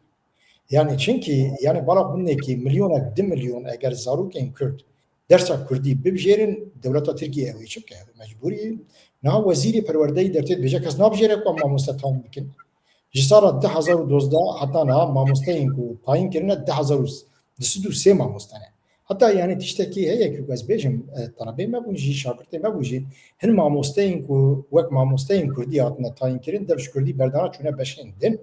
Yani çimkî, yani bala binekî milyonek, du milyon eger zarokên kurd dersa kurdî bibijêrin, dewleta Tirkiyê ew ê çi bike? Mecbûrî. Niha wezîrê perwerdeyî dertê dibêje kes nabijêre ku em mamoste tayîn bikin. Ji sala du hezar û dozdeh heta niha mamosteyên ku tayîn kirine du hezar û du sed û sê mamoste ne. Heta yani tiştekî heye ku ez bêjim, e, talebê me bûn jî, şagirtê me bûn jî, hin mamosteyên ku wek mamosteyên kurdî hatine tayîn kirin, dev ji kurdî berdana çûne beşên din.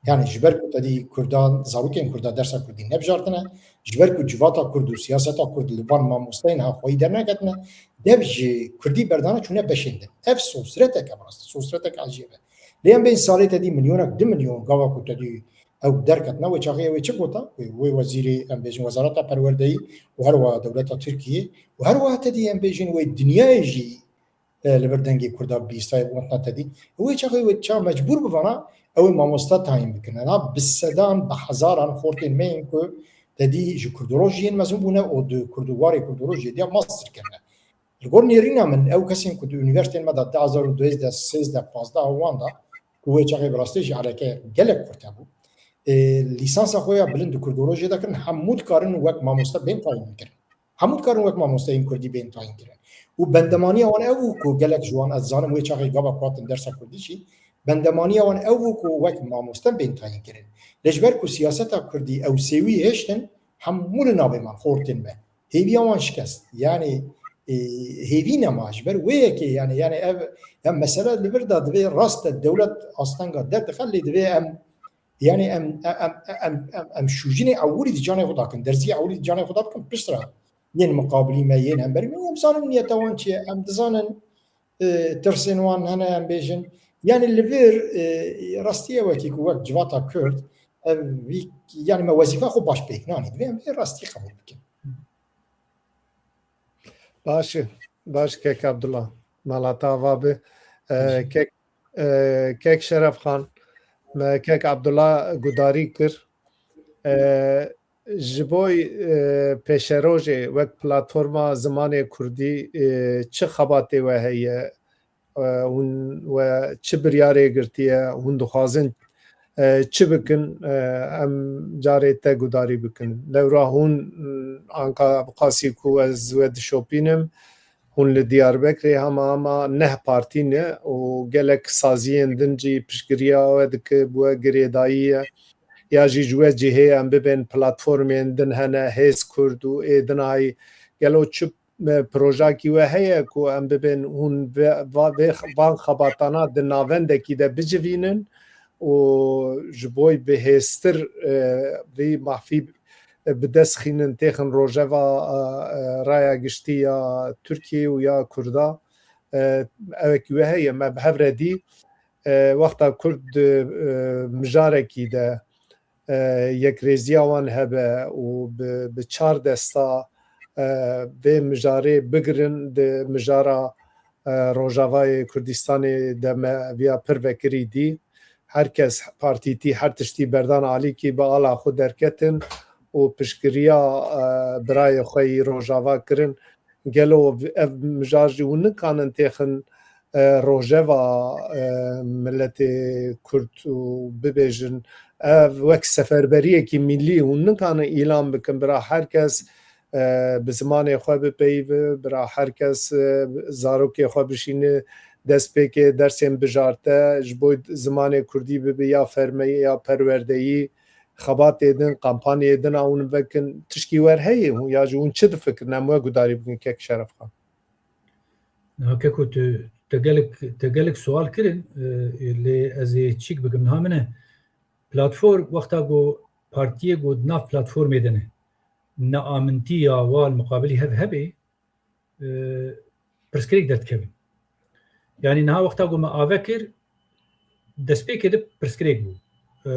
Yani ji ber ku tedî kurdan, zarokên kurda dersa kurdî nebijartine, ji ber ku civata kurd û siyaseta kurd li van mamosteyên ha xweyî derneketine, dev ji kurdî berdana çûne beşên din. Ev sosreteke bi rastî, sosreteke ecêb e. Lê em bên salê tedî milyonek, du milyon gava ku tedî ew derketine, wê çaxê ew ê çi gota? Wê, wê wezîrê, em bêjin, wezareta perwerdeyî û her wiha dewleta Tirkiyê û her wiha tedî em bêjin wê dinyayê jî, e, li vir dengê kurda bihîstayê û wetna tedî. Wê çaxê wê ça mecbûr bivana ew ê mamoste tayîn bikirine. Na bi sedan, bi hezaran xortên me yên ku tedî ji kurdolojiyên mezin bûne û di kurd û warê kurdolojiyê diya master kirine. Li gor nêrîna min, ew kesên ku di unîversîteyên me de du hezar û duwazdeh, sêzdeh, pazdeh û wan de, ku wê çaxê bi rastî jî ereke gelek xurt hebû, e, lîsansa xwe ya bilind di kurdolojiyê de kirin, hemû dikarin wek mamoste bên tayîn kirin. Hemû dikarin wek mamosteyên kurdî bên tayîn kirin. Û bendemaniya wan ev bû ku gelek ji wan, ez dizanim wê çaxê gava ku hatin dersa kurdî jî, bendemaniya wan ew bû ku wek mamoste bên tayîn kirin. Lê ji ber ku siyaseta kurdî ew sêwî hêştin, hemû li navê man xortên me. Hêviya wan şikest. Yani, e, hêvî nema. Ji ber wê yekê, yani, yani ev, ya mesele li vir de divê rast e, dewlet astenga derdixe, lê divê em, yani em, em, em, em, em, em şûjinê ewilî di canê xwe dakin, derziyê ewilî di canê xwe dakin, piştre yên miqabilî me, yên hemberî me, em zanin niyeta wan çi ye, em dizanin, e, tirsên wan hene, em bêjin. Yani li vir, e, rastî ye wekî ku wek civata Kurd, ev vî, yani me wezîfa xwe baş pêk nanî. Divê em vê rastî qebûl bikin. Baş e, baş e kek Abdullah. Mala te ava be. E, kek, e, kek Şeref Xan, me kek Abdullah gudarî kir. E, ji bo, e, pêşerojê wek platforma zimanê kurdî, e, çi xebatê we heye? E, hûn we çi biryarê girtiye? Hûn dixwazin, e, çi bikin? E, em carê te gudarî bikin. Lewra hûn, anka bi qasî ku ez we dişopînim, hûn li Diyarbekirê hema hema neh partî ne û gelek saziyên din jî piştgiriya we dike, bi we girêdayî ye. Ya jî ji we cihê em bibên platformên din hene, Hêz Kurd û ê din ay, gelo çi, e, projakî we heye ku em bibên hûn ve-, va-, vê-, van xebatana di navendekî de bicivînin û ji bo bihêztir, e, vî mafî, e, bi dest xînin têxin rojeva, e, e, raya giştî ya Tirkiyê û ya Kurda, e, ewekî we heye, me bi hev re dî, e, wexta Kurd di, e, mijarekî de, e, yekrêziya wan hebe û bi, bi çar desta, e, vê mijarê bigirin di mijara, e, Rojavayê Kurdistanê de me viya pir vekirî dî. Her kes, partîtî, her tiştî berdan alîkî bi ala xwe derketin û piştgiriya, e, birayê xwe yî Rojava kirin. Gelo ev mijar jî hûn nikanin têxin, e, rojeva, e, miletê Kurd û bibêjin, ev wek seferberiyekî millî hûn nikanin îlan bikin, bira her kes, e, bi zimanê xwe bipeyive, bira her kes, e, zarokê xwe bişîne destpêkê, dersên bijarte ji bo zimanê kurdî bibe ya fermeyî ya perwerdeyî, xebatê din, kampanyayê din a hûn vekin, tişkî wer heye hûn ya jî hûn çi difikirin, em we gudarî bikin kek Şerefxan? Niha keko tu te gelek, te gelek sual kirin, e, lê ez ê çîk bikim. Niha min e platform, wexta ku partiyê ku di nav platformê de ne, neamintî ya wa li muqabilî hev hebe, e, pirsgirêk derdikevin. Yanî niha wexta ku me ave kir, destpêkê de pirsgirêk bû. E,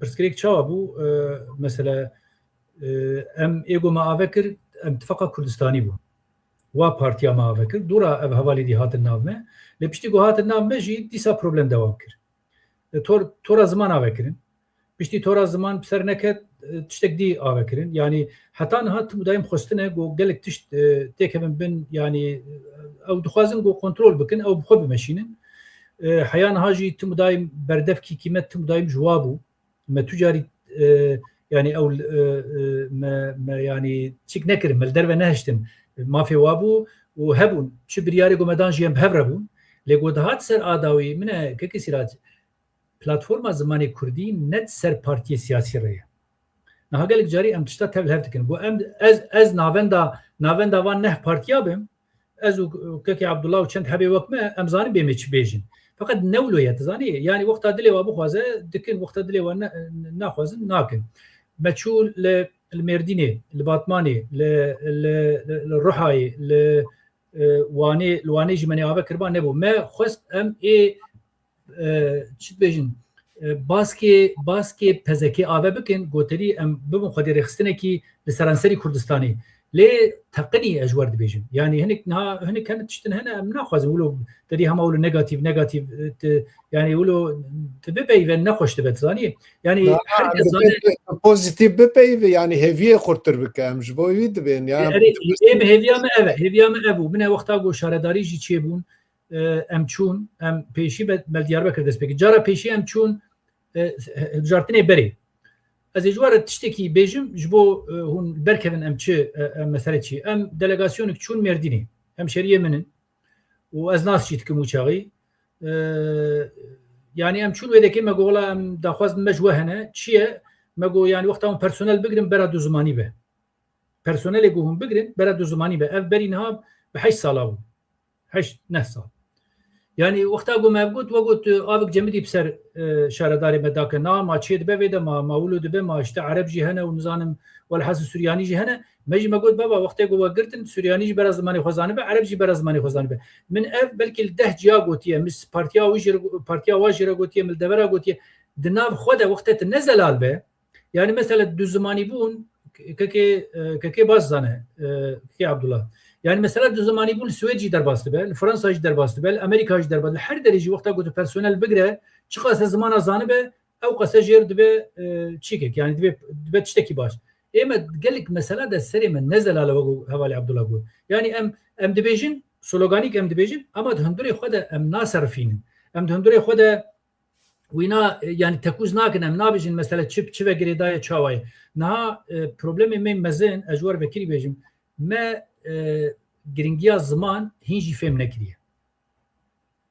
pirsgirêk çawa bû? E, mesela, e, em ê ku me ave kir, em tifaqa Kurdistanî bû. Wa partiya me ave kir. Dûra ev hevalî dî hatin nav me. Lê piştî ku hatin nav me jî dîsa problem dewam kir. E, tor, tora ziman ave kirin. Piştî tora ziman bi ser neket, e, tiştek dî ave kirin. Yanî heta niha tim û dayim xwestine ku gelek tişt, e, têkevin bin, yanî, e, ew dixwazin ku kontrol bikin, ew bi xwe bimeşînin. E, heya niha jî tim û dayim berdevkî kîmet tim û dayim ji wa bû. Me tu carî, e, yanî ew, e, e, me, me yanî çik nekirin, me li derve nehiştin. Mafê wa bû û hebûn. Çi biryarê ku me dan jî em bi hev re bûn. Lê ku dihat ser a dawî, min e, kekê Sîrac, platforma zimanê kurdî ne di ser partiyê siyasî re ye. Niha gelek carî em tişta tev li hev dikin. Ku em, ez, ez navenda, navenda van neh partiya bim, ez û kekê Abdullah û çend hebê wek me, em zanin bê me çi bêjin. Feqet ne wilo ye, tu zanî? Yanî wexta dilê wa bixwaze, dikin, wexta dilê wa ne, naxwazin, nakin. Me çû li, li Mêrdînê, li Batmanê, li, li, li, li Ruhayê, li, e, Wanê, li Wanê jî me nê ave kiriba nebû. Me xwest em ê, e, çi dibêjin, e, baskê, baskê P Z K ave bikin, goterî em bibin xwedî rêxistinekî li seranserî Kurdistanê. Lê teqinî ez ji wer dibêjim. Yanî hinek niha, hinek hene tiştin hene em naxwazin. Wilo derî hema wilo negatîf, negatîf, e, ti, yanî wilo ti bipeyve nexweş dibe, tu zanî? Yanî Na, her em kes zane dibê tu pozîtîf bipeyve, yanî hêviyê xurtir bike. Em ji bo wî dibên. Yanî Erê, ê bi hêviya me ev e, hêviya me ev bû. Min e wexta ku şaredarî jî çêbûn, e, em çûn, em pêşî be, me li Diyarbekir dest pê kir. Cara pêşî em çûn, e, hilbijartinê berê. Ez ê ji we re tiştekî bêjim, ji bo, e, hûn derkevin em çi, e, em mesele çi. Em delegasyonek çûn Mêrdînê. Hemşeriyê min in. Û ez nas jî dikim û çaxî. E, yanî em çûn wê dekê me got, wela em daxwaz me ji we hene. Çi ye? Me got, yanî wexta hûn personel bigirin bera du zimanî be. Personelê ku hûn bigirin, bera du zimanî be. Ev berî niha bi heşt sala bû. Heşt, neh sal. Yanî wexta ku me ev got, we got, avik cemidî bi ser, e, şaredarê me dake. Na, ma çê dibe vê de, ma, ma wilo dibe, ma işte Ereb jî hene û nizanim, welhasil Suryanî jî hene. Me jî me got, baba, wextê ku we girtin, Suryanî jî bera zimanê xwe zanibe, Ereb jî bera zimanê xwe zanibe. Min ev belkî li deh ciya gotiye, min partiya wî jî re, partiya wa jî re gotiye, min li devera gotiye. Di nav xwe de wextê tu ne zelal be, Yanî mesela du zimanî bûn, kekê, e, kekê baş zane, e, kekê Abdullah. Yanî mesela du zimanî bûn li Swêd jî derbas dibe, li Fransa jî derbas dibe, li Amerîka jî derbas dibe. Her derê jî wexta ku tu personel bigire, çiqas e zimana zanibe, ew qase jêr dibe, e, çîkek, yanî dibe, dibe tiştekî baş. Ê me gelek mesela de serê me ne zelal e wek hevalê Abdullah got. Yanî em, em dibêjin, sloganîk em dibêjin, ama di hundurê xwe de em naserifînin. Em di hundurê xwe de Wîna, e, yanî tekûz nakin, em nabêjin mesele çi, çi ve girêdaye, çawa ye. Niha, e, problemê me mezin, ez ji we re vekirî bêjim, me, e, giringiya ziman hîn jî fêm nekiriye.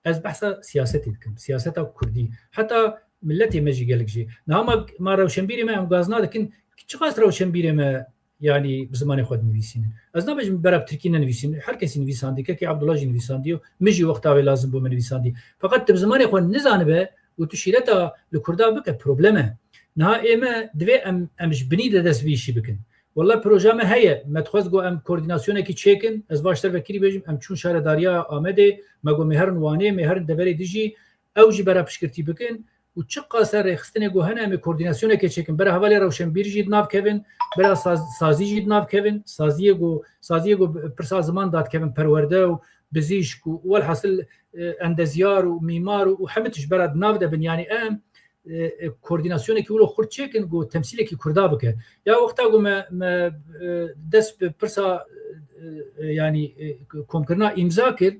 Ez behsa siyasetê dikim, siyaseta kurdî. Heta miletê me jî gelek jî. Niha ma, ma rewşenbîrê me em gazna dikin, çiqas rewşenbîrê me Yanî bi zimanê xwe dinivîsînin. Ez nabêjim bera bi tirkî nenivîsînin. Her kesî nivîsandiye. Kekê Abdullah jî nivîsandiye. Min jî wexta wê lazim bû min nivîsandiye. Feqet tu bi zimanê xwe nizanibe û tu şîreta li Kurda bike, problem e. Niha ê me divê em, em ji binî de dest vî îşî bikin. Wela proja me heye. Me dixwest ku em koordînasyonekî çêkin. Ez baştir vekirî bêjim, em çûn şaredariya Amedê. Me got, me herin Wanê, me herin deverê dijî. Ew jî bera piştgirtî bikin û çiqas e rêxistinê ku hene em ê koordînasyonekê çêkin. Bera hevalê rewşenbîr jî di nav kevin, bera saz-, sazî jî di nav kevin, saziyê ku, saziyê ku pirsa ziman dadikevin, perwerde û bizîşk û welhasil, e, endezyar û mîmar û, û hemî tişt bera di nav de bin. Yanî em, e, e, koordînasyonekî wilo xurt çêkin ku temsîlekî Kurda bike. Ya wexta ku me, me, e, dest bi pirsa, e, e, yanî, e, komkirina îmza kir,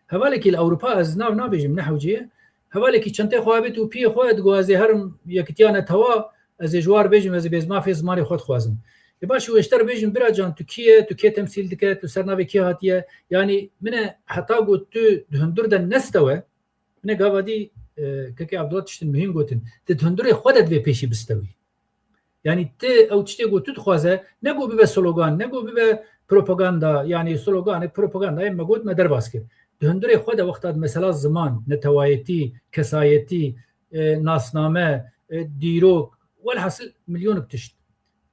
Hevalekî li Ewropa, ez nav nabêjim, ne hewce ye. Hevalekî çentê xwe avêt û piyê xwe digot, ez ê herim yekitiya netewa, ez ê ji war bêjim, ez ê bêzmafê zimanê xwe dixwazim. E baş, û ji te re bêjim, bira can, tu kî ye, tu kê temsîl dike, tu ser navê kê hatiye? Yanî min e, heta ku tu di hundir de nestewe, min e gava dî, e, kekê Abdullah tiştin muhîm gotin, tu di hundirê xwe de divê pêşî bistewî. Yanî tu ew tiştê ku tu dixwaze, ne ku bibe slogan, ne ku bibe propaganda, yanî sloganek, propagandayê me got, me derbas kir. Di hundirê xwe de wexta di mesela ziman, netewayetî, kesayetî, e, nasname, e, dîrok, welhasil milyonek tişt.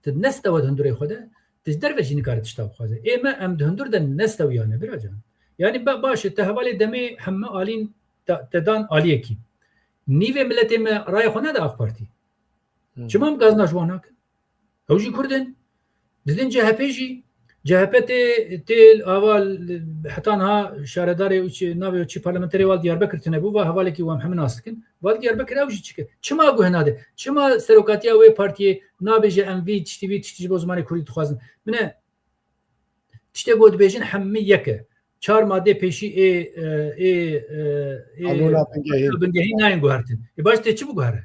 Tu nestewe di hundirê xwe de, tu ji derve jî nikare tişta bixwaze. Ê me, em di hundir de nestewiyane, bira can. Yanî be-, baş e, te hevalê demê heme alîn te, te dan aliyekî. Nîvê miletê me raya xwe nede AK Partî. Hmm. Çima em gazna ji wan nakin? Ew jî Kurd in. Didin C H P jî. C H P tê, tê ava l-, heta niha şaredarê û çi, navê û çi parlamenterê wal Diyarbekir tune bû, va hevalekî wan hemî nas dikin. Wal Diyarbekir ew jî çike. Çima guh nade? Çima serokatiya wê partiyê nabêje em vî tiştî, vî tiştî ji bo zimanê kurdî dixwazin? Min e tiştê ku dibêjin hemî yek e. Çar madê pêşî ê, e, ê, e, ê Qanûna bingehîn. Bingehîn nayên guhertin. Ê baş tê çi biguhere?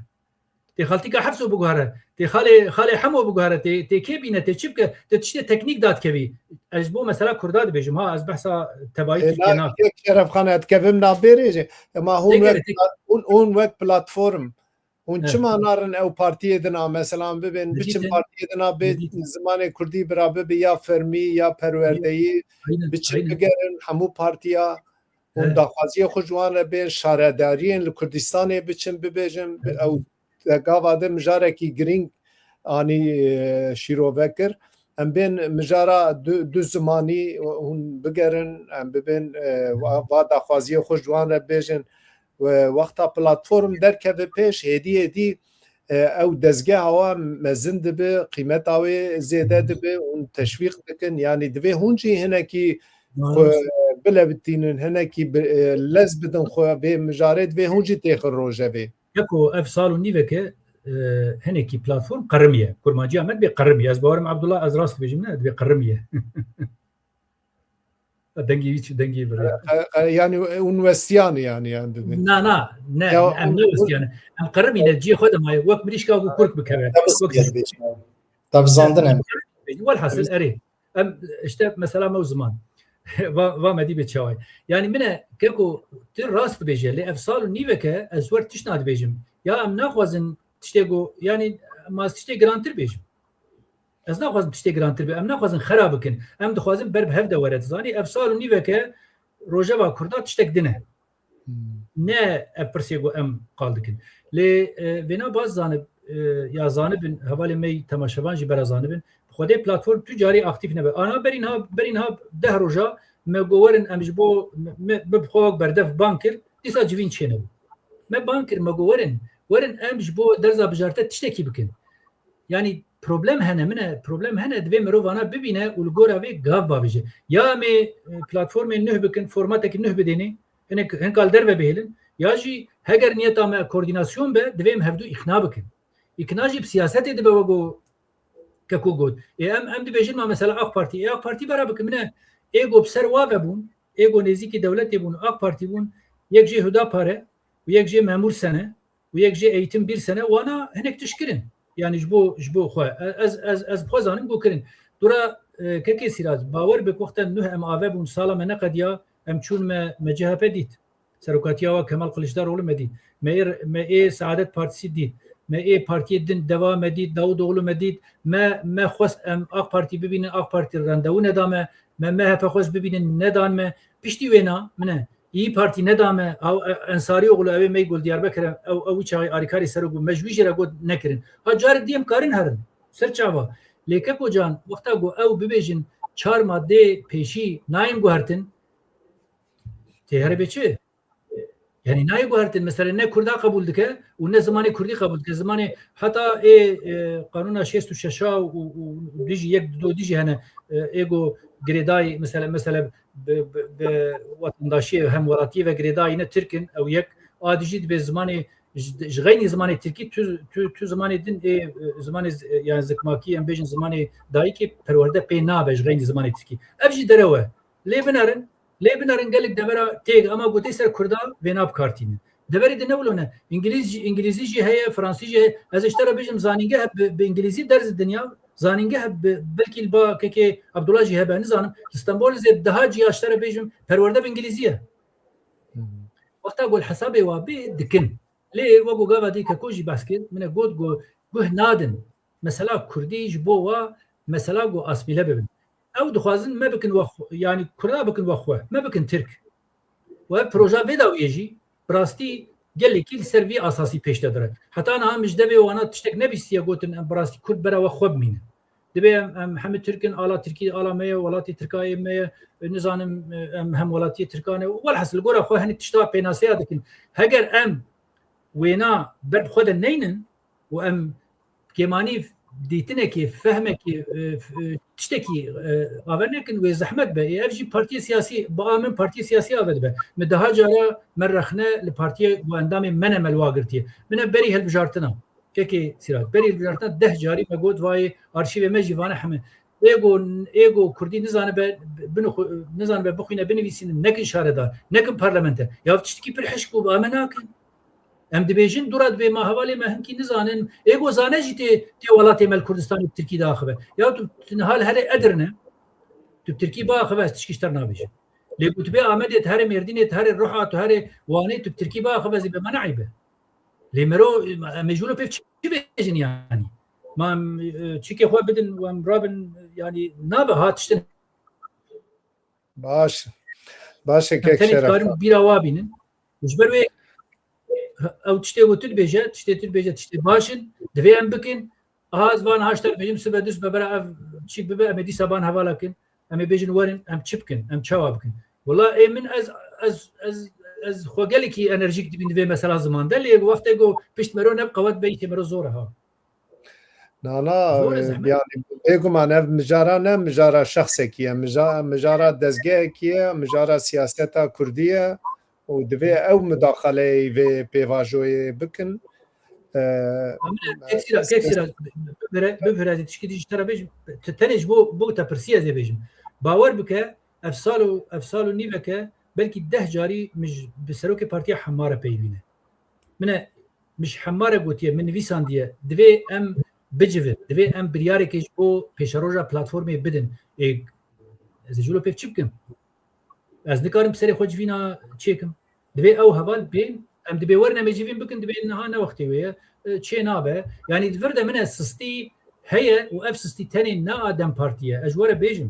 Tê xaltîka Hefso biguhere, tê xalê, xalê Hemo biguhere, tê, tê kê bîne, tê çi bike, tê tiştê teknîk dadikevî. Ez ji bo mesela Kurda dibêjim, ha, ez behsa tebayî Ê, Tirkiyê na, nakim. Yek Şerefxan, ez dikevim navbêrê jî. Ema hûn Têkere, wek tê- plat-, hûn, hûn wek platform, hûn He. çima narin ew partiyê dina, mesela bibên, biçin Didîtin, partiyê dina bê didîtin. Zimanê Kurdî bira bibe ya fermî, ya perwerdeyî, Aynen, biçin aynen. bigerin hemû partiya, hûn He. daxwaziyê xwe ji wan re bên, şaredariyên li Kurdistanê biçin bibêjin, He. ew te gava de mijarekî girîng anî, e, şîrove kir. Em bên mijara du, du zimanî hûn bigerin, em bibên, e, va, va daxwaziyê xwe ji wan re bêjin. We wexta platform derkeve pêş, hêdî hêdî, e, ew dezgeha wa mezin dibe, qîmeta wê zêde dibe, hûn teşwîq dikin. Yanî divê hûn jî hinekî xwe Maalesef. bilevitînin, hinekî bi, e, lez bidin xwe vê mijarê, divê hûn jî têxin rojevê. Keko, ev sal û nîveke, e, hinekî platform qerimiye. Kurmanciya me dibê qerimiye. Ez bawerim Abdullah, ez rast dibêjim, ne, dibê qerimiye. Dengê wî çi, dengê vire. E, e, yani, e, hûn westiyan yani, yani, dibê. Na, na, ne, Ya, em hûn, ne hûn westiyan. Em qerimîne, cihê xwe de maye. Wek mirîşka ku kurk bikeve. Wek Tavizandin em. Welhasil, erê. Em, işte, mesela me û ziman. Va, va me dî bê çaway. Yani, min e, keko, tu rast dibêje, lê ev sal û nîveke ez wer tişt nadibêjim. Ya em naxwazin tiştê ku, yani, ma ez tiştê girantir bêjim. Ez naxwazim tiştê girantir be, em naxwazin xera bikin. Em dixwazin ber bi hev de were. Dizanî, ev sal û nîveke rojeva Kurda tiştek din e. Hmm. Ne ev pirsê ku em qal dikin. Lê, e, vêna baz zanib, e, ya zanibin, hevalê me yî temaşevan jî bera zanibin. Bi Xwedê platform tu carî aktîf nebe. Ana berîn ha, berîn ha deh roja me go werin em ji bo me, me bi xwe wek berdef bang kir, dîsa civîn çênebû. Me bang kir, me go werin, werin em ji bo derza bijarte tiştekî bikin. Yani problem hene, min e, problem hene, divê mirovana bibîne û li gora vê gav bavêje. Ya em ê, e, platformên nuh bikin, formatekî nuh bidênê, hinek, hinka li derve bihêlin, ya jî heger niyeta me koordinasyon be, divê em hevdû îqna bikin. Îqna jî bi siyasetê dibe, wek ku Keko got. Ê em, em dibêjin ma mesela AK Partî. Ê AK Partî bera bikin, min e, ê go bi ser wa ve bûn, ê go nêzîkî dewletê bûn, AK Partî bûn, yek jê Hudapar e û yek jê Memûr Sen e û yek jê Eğitim Bir Sen e, wana hinek tişt kirin. Yani ji bo, ji bo xwe. Ez, ez, ez bi xwe zanim ku kirin. Dura, e, kekê Sîraz, bawer bik wexta nuh em ave bûn, sala me neqediya, em çûn me, me C H P dît. Serokatiya wa Kemal Kılıçdaroğlu me dît. Me ê, me ê Saadet Partisi dît. Me ê partiyê din Deva me dît, Davutoğlu me dît. Me, me xwest em AK Partî bibînin, AK Partî rendewu neda me. Me M H P xwest bibînin, nedan me. Piştî wêna, min e, İYİ Partî neda me, ew, e, Ensarîoğlu, ew ê me yî gul Diyarbekir e, ew, ew çaxê alîkarê serok bû, me ji wî jê re got nekirin. Ha carê dî em karin herin. Ser çava. Lê keko can, wexta ku ew bibêjin çar madeyê pêşî nayên guhertin, tê here bê çi? Yani nayê guhertin, mesela ne Kurda qebûl dike û ne zimanê Kurdî qebûl dike. Zimanê heta ê, e, qanûna şêst û şeş a û, û, û dijî yek du dijî hene, e, ê go girêdayî, mesela, mesela bi, bi, bi wetendaşiyê, hemwelatiyê ve girêdayî ne Tirk in, ew yek, a dijî dibê zimanê ji, ji xeynî zimanê Tirkî tu, tu, tu zimanê din ê, e, zimanê z-, e, yani zikmakî, em bêjin zimanê dayikê perwerde pê nabe ji xeynî zimanê Tirkî. Ev jî derew e. Lê binerin, lê binerin gelek devera têg, ema gotê ser Kurda vêna bi kar tînin. Deverê de ne wilo ne. Îngilîz jî, îngilîzî jî heye, fransî jî heye. Ez ji te re bêjim zanîngeh bi, bi îngilîzî derz dinya, Zanîngeh bi, belkî li ba kekê Abdullah jî hebe, nizanim. Li Stenbolê zê daha cî ya ji te re bêjim, perwerde bi îngilîzî ye. Wexta ku li hesabê wa bê dikin. Lê wek ku gava dî keko jî behs kir, min e got ku guh nadin. Mesela kurdî ji bo wa mesela ku asmîle bibin. Ew dixwazin me bikin we xwe, yanî kurda bikin we xwe, me bikin tirk. Û ev proja vê dawiyê jî bi rastî gelekî li ser vî asasî pêş de dire. Heta niha min ji devê wana tiştek nebîstiye gotin em bi rastî kurd bera we xwe bimînin. Dibê em, em hemî tirk in, ala tirkî ala me ye, welatê tirka yê me ye, nizanim, em hemwelatiyê tirkan e. Welhasil li gora xwe hinî tişta pênaseya dikin. Heger em wêna ber bi xwe de neynin û em kêmanî dîtinekê, fehmekê, e, f-, e, tiştekî, e, ave nekin, wê zehmet be. Ê, ev jî partiyê siyasî, bi a min partiyê siyasî ave dibe. Min daha cara me rexne li partiyê û endamê me ne me li wa girtiye. Min ev berî hilbijartina. Kekê Sîrac, berî hilbijartina deh carî me got vayê arşîvê me jî vane heme. Ê go, ê go kurdî nizanibe, binu-, nizanibe bixwîne, binivîsînin, nekin şaredar, nekin parlamenter. Ya tiştekî pir hişk bû, bi a me nakin. Em dibêjin dûra dibê ma hevalê me hinkî nizanin. Ê go zane jî tê, tê welatê me li Kurdistanê bi tirkî diaxive. Ya tu, tu niha li herê Edirne, tu bi tirkî biaxive, ez tişkî ji te re nabêjim. Lê ku tu bê Amedê, tu herê Mêrdînê, tu herê Ruha, tu herê Wanê, tu bi tirkî biaxive, ez ê be me neeybe. Lê mero, em ê ji wilo pê çi bêjin yanî? Ma em, e, çikê xwe bidin û em rabin, yanî nabe ha tiştin. Baş. Baş e, em kek tenê Şeref. Dikarin bîra wa bînin. Ji ber wê ew tiştê ku tu dibêje, tiştê tu dibêje, tiştê baş in, divê em bikin. Aha ez van haşta bêjim, sibe du sibe bera ev çîk bibe, em ê dîsa ban hevala kin. Em ê bêjin werin, em çi bikin, em çawa bikin. Wela ê min ez, ez, ez, ez xwe gelekî enerjîk dibîn di vê mesela ziman de, lê wextê ku pişt mero ne bi qewet be, îşê mero zor e ha. Na, na, Zor e, e, zehmet. Yani bêguman ev mijara ne mijara şexsekî ye, mija-, mijara dezgehekî ye, mijara siyaseta kurdî ye û divê ew mudaxaleyê vê pêvajoyê bikin. E, Amine, kek Sîra, kek Sîra, bibire, bibire, ez tişkî dî ji te re bêjim. Te-, tenê ji bo, bo te pirsî ez ê bêjim. Bawer bike, ev sal û, ev sal û nîveke belkî deh carî min ji, bi serokê partiya Hemma re peyivîne. Min e, min ji Hemma re gotiye, min nivîsandiye, divê em bicivin, divê em biryarekê ji bo pêşeroja platformê bidin. Ê, ez ê ji wilo pê çi bikim? Ez nikarim bi serê xwe civîna çêkim. Divê ew heval bên, em dibê werin em ê civîn bikin, dibê niha ne wextê wê ye, e, çê nabe. Yanî di vir de min e sistî heye û ev sistî tenê ne a DEM Partî ye. Ez ji we re bêjim.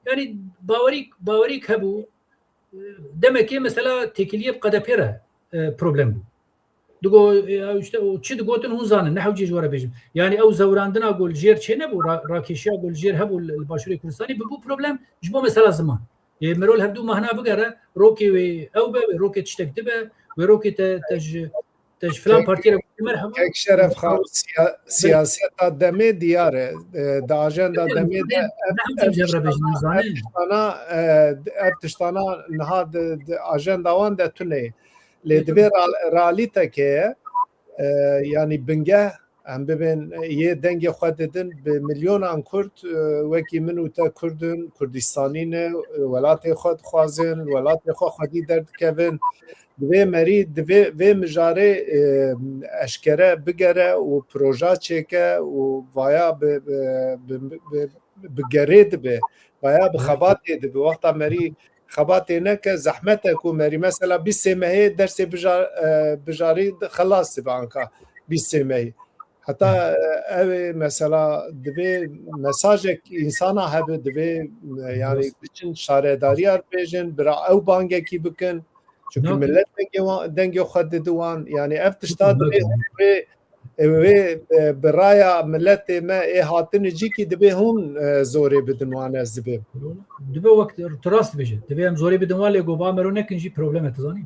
Yanî bawerî, bawerîk hebû, e, demekê mesela têkiliyê bi KDP'ê re, e, problem bû. Digo, e, ew işte, o çi digotin hûn zanin, ne hewcê ji we re bêjim. Yanî ew zewrandina ku li jêr çênebû, ra-, rakêşiya ku li jêr hebû li, li Başûrê Kurdistanê, bibû problem ji bo mesela ziman. Ê, mero li hevdû mehna bigere, rokê wê ew be, wê rokê tiştek dibe, wê rokê te, te ji, te ji filan partiyê re gotiye merheba. Kek Şeref Xan, siya-, siyaseta demê diyar e. E, di ajenda demê de ev, ev tiştana, ev tiştana, e, ev tiştana niha di, di ajenda wan de tune ye. Lê divê ra-, realîteke ye, e, yanî bingeh em bibên, e, yê dengê xwe didin bi milyonan Kurd, e, wekî min û te Kurd in, Kurdistanî ne, e, welatê xwe dixwazin, welatê xwe xwedî derdikevin. Divê merî, divê vê mijarê, e, eşkere bigere û proja çêke û vaya bi, bi, bi, bi, bi gerê dibe, vaya bi xebatê dibe. Wexta merî xebatê neke, zehmet e ku merî mesela bîst sê mehê dersê bija-, e, bijarî xelas dibe anka bîst sê mehî. Heta, e, ew ê mesela divê mesajek însana hebe, divê, e, yani biçin şaredariya bêjin, bira ew bangekî bikin. Çünkü millet dengê wan, dengê xwe didi wan. Yani ev tişta divê, divê, e, wê, e, bi raya milletê me ê hatini cîkî divê hûn, e, zorê bidin wan ez dibêm. Dibe wek tu rast dibêje. Divê em zorê bidin wan lê goba mero nekin jî problem e, tu zanî.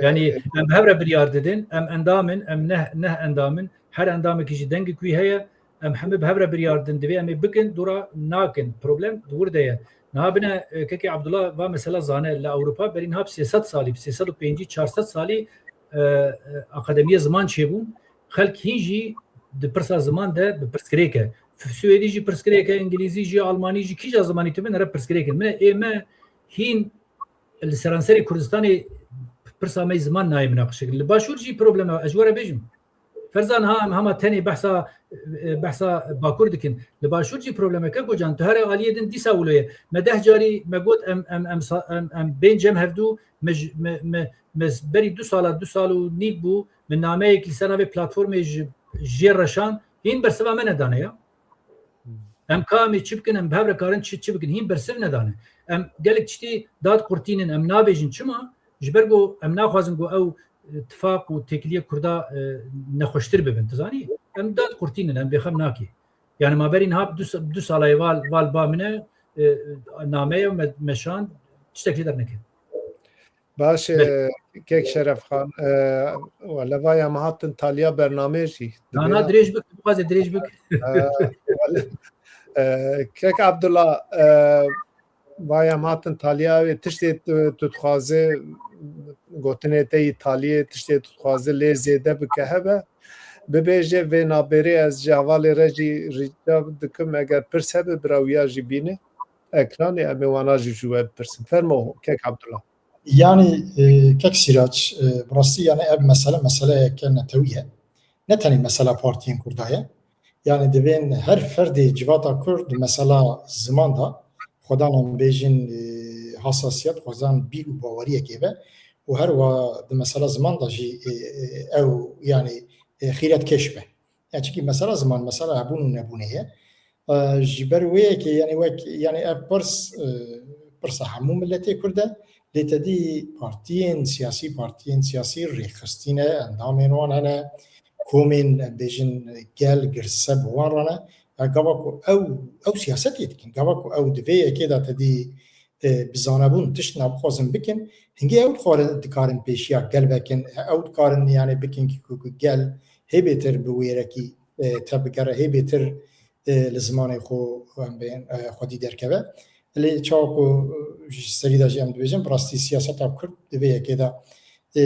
Yani em bi hev re biryar didin, em endam in, em neh, neh endam in, her endamekî jî dengek wî heye, em hemî bi hev re biryar didin, divê em ê bikin, dûra nakin. Problem di wir de ye. Niha bine, e, kekê Abdullah va mesela zane, li Ewropa berî niha bi sê sed salî, bi sê sed û pêncî, çar sed salî, e, e, akademiyê ziman çêbûn. Xelk hîn jî di pirsa ziman de bi pirsgirêk e. F-, Swêdî jî pirsgirêk e, Îngilîzî jî, Almanî jî, kîja zimanî tu bin, here pirsgirêk in. Min ê me hîn li seranserê Kurdistanê pirsa me yê ziman nayê minaqeşekirin. Li Başûr jî problem e, ez ji we re bêjim. Ferza niha em hema tenê behsa, e, behsa Bakur dikin. Li Başûr jî problemeke kocan, tu here aliyê din dîsa wilo ye. Me deh carî me got em, em, em, sa- em, em bên cem hevdû, me ji- me, me, me berî du sala, du sal û nîv bû, me nameyek li ser navê platformê ji, jê reşan, hîn bersiva me nedane ya. Em ka em ê çi bikin, em bi hev re karin çi, çi bikin, hîn bersiv nedane. Em gelek tiştî dad qurtînin, em nabêjin çima? Ji ber ku em naxwazin ku ew, e, tifaq û têkiliyê Kurda, e, nexweştir bibin, tu zanî? Em dad qurtînin, em bêxem nakê. Yani ma berî niha du, du sala ye val, val ba min e, e, name ye me, meşan, tiştek lê derneke. Baş, Belê. e, kek Şeref Xan, e, wele vaya me hatin taliya bernamê jî. Na, na, Divê dirêj bik, bixwaze dirêj bik. E, wele, e, kek Abdullah, e, vaya me hatin taliya wê tiştê tu, tu dixwaze, gotinê te yî taliyê tiştê tu dixwaze lê zêde bike hebe. Bibêje vê nabêrê ez ji hevalê re jî rica dikim eger pirs hebe bira wiya jî bîne ekranê em ê wana jî ji we bipirsin. Fermo kek Abdullah. Yanî, e, kek Sîrac, e, bi rastî, yanî, ev mesele, meseleyeke netewî ye. Ne tenê mesela partiyên Kurda ye. Yanî, divên her ferdê civata Kurd di mesela ziman de xwedan em bêjin, e, hasasiyet, xwezan bîr û baweriyekê be û her wa di mesela ziman de jî, e, e, ew, yanî, e, xîretkêş be. Ya çikî mesela ziman, mesela hebûn û nebûnê ye. E, ji ber wê yekê, yanî wek, yanî ev pirs, e, pirsa hemû miletê Kurd e. Lê te dî partiyên siyasî, partiyên siyasî rêxistî ne, endamên wan hene, komên, em bêjin, gel girse bi wan re ne. Ya gava ku ew, ew siyasetê dikin, gava ku ew di vê yekê de te dî, e, bi zanebûn tişt nabixwazin bikin, hingê ew dixware-, dikarin pêşiya gel vekin, ew dikarin, yanî, bikin ki ku, ku gel hê bêtir bi wêrekî, e, tevbigere, hê bêtir, e, li zimanê xwe, em bên, e, xwedî derkeve. Lê çawa ku, e, ji serî de jî em dibêjin, bi rastî siyaseta Kurd di vê yekê de, e,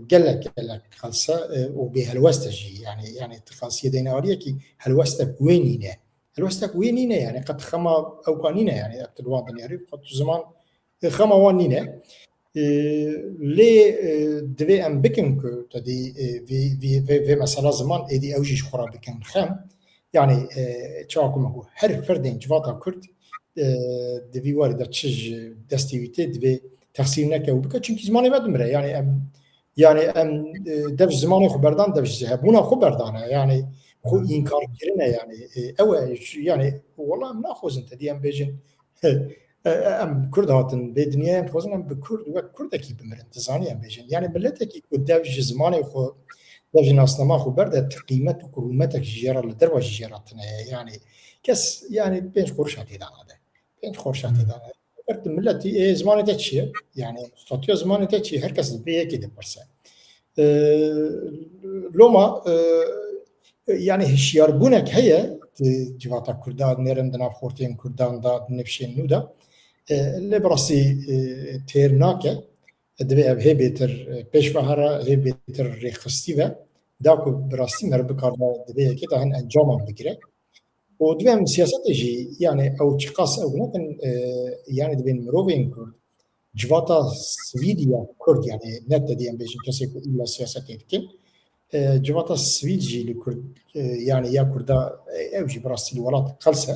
gelek, gelek xelse, e, û bêhelwest e jî. Yanî, yanî tu xelsiyê deyne aliyekî helwestek wê nîne. Helwestek wê nîne, yanî qet xema ewka nîne, yanî ev tu li wan dinyarî, qet tu ziman, e, xema wan nîne. E, lê, e, divê em bikin ku te dî, e, vê, vê, vê, vê mesela ziman êdî ew jî ji xwe re bikin xem. Yanî, e, çawa ku me got, her ferdên civata Kurd, e, di vî warî de çi ji destê wî tê, divê texsîr neke û bike, çimkî zimanê me dimire. Yanî em, yanî em, e, dev ji zimanê xwe berdan, dev ji hebûna xwe berdane. Yanî xwe Hmm. înkar kirine, yanî, e, ew e, yanî, wela em naxwazin te dî em bêjin, e, e, em Kurd hatin vê dinyayê, em dixwazin em bi Kurd, wek Kurdekî bimirin, tu zanî em bêjin. Yanî miletekî ku dev ji zimanê xwe, dev ji nasnama xwe berde, ti qîmet û rûmetek ji jê re li derve jî jê re tune ye. Yanî kes, yanî pênc qurişa tê de nade. Pênc qurişa tê Hmm. de nade. Eger tu miletî, ê, zimanê te çi ye? Yanî statûya zimanê te çi ye? Her kes li vê yekê dipirse. E, loma, e, yanî hişyarbûnek heye di civata Kurda, nêrin di nav xortiyên Kurdan de, di nifşên nû de. E, lê bi rastî, e, têr nake. Divê ev hê bêtir, e, pêş ve here, hê bêtir rêxistî ve. Da ku bi rastî meriv bikare di vê yekê de hin encaman bigire. Û divê em siyasetê jî, yanî ew çiqas ew nekin, e, yanî divên mirovên Kurd, civata sivîl ya Kurd, yanî ne te dî em bêjin kesê ku îlla siyasetê dikin, e, civata sivîl jî li Kurd, e, yanî ya Kurda, e, ew jî bi rastî li welat qels e.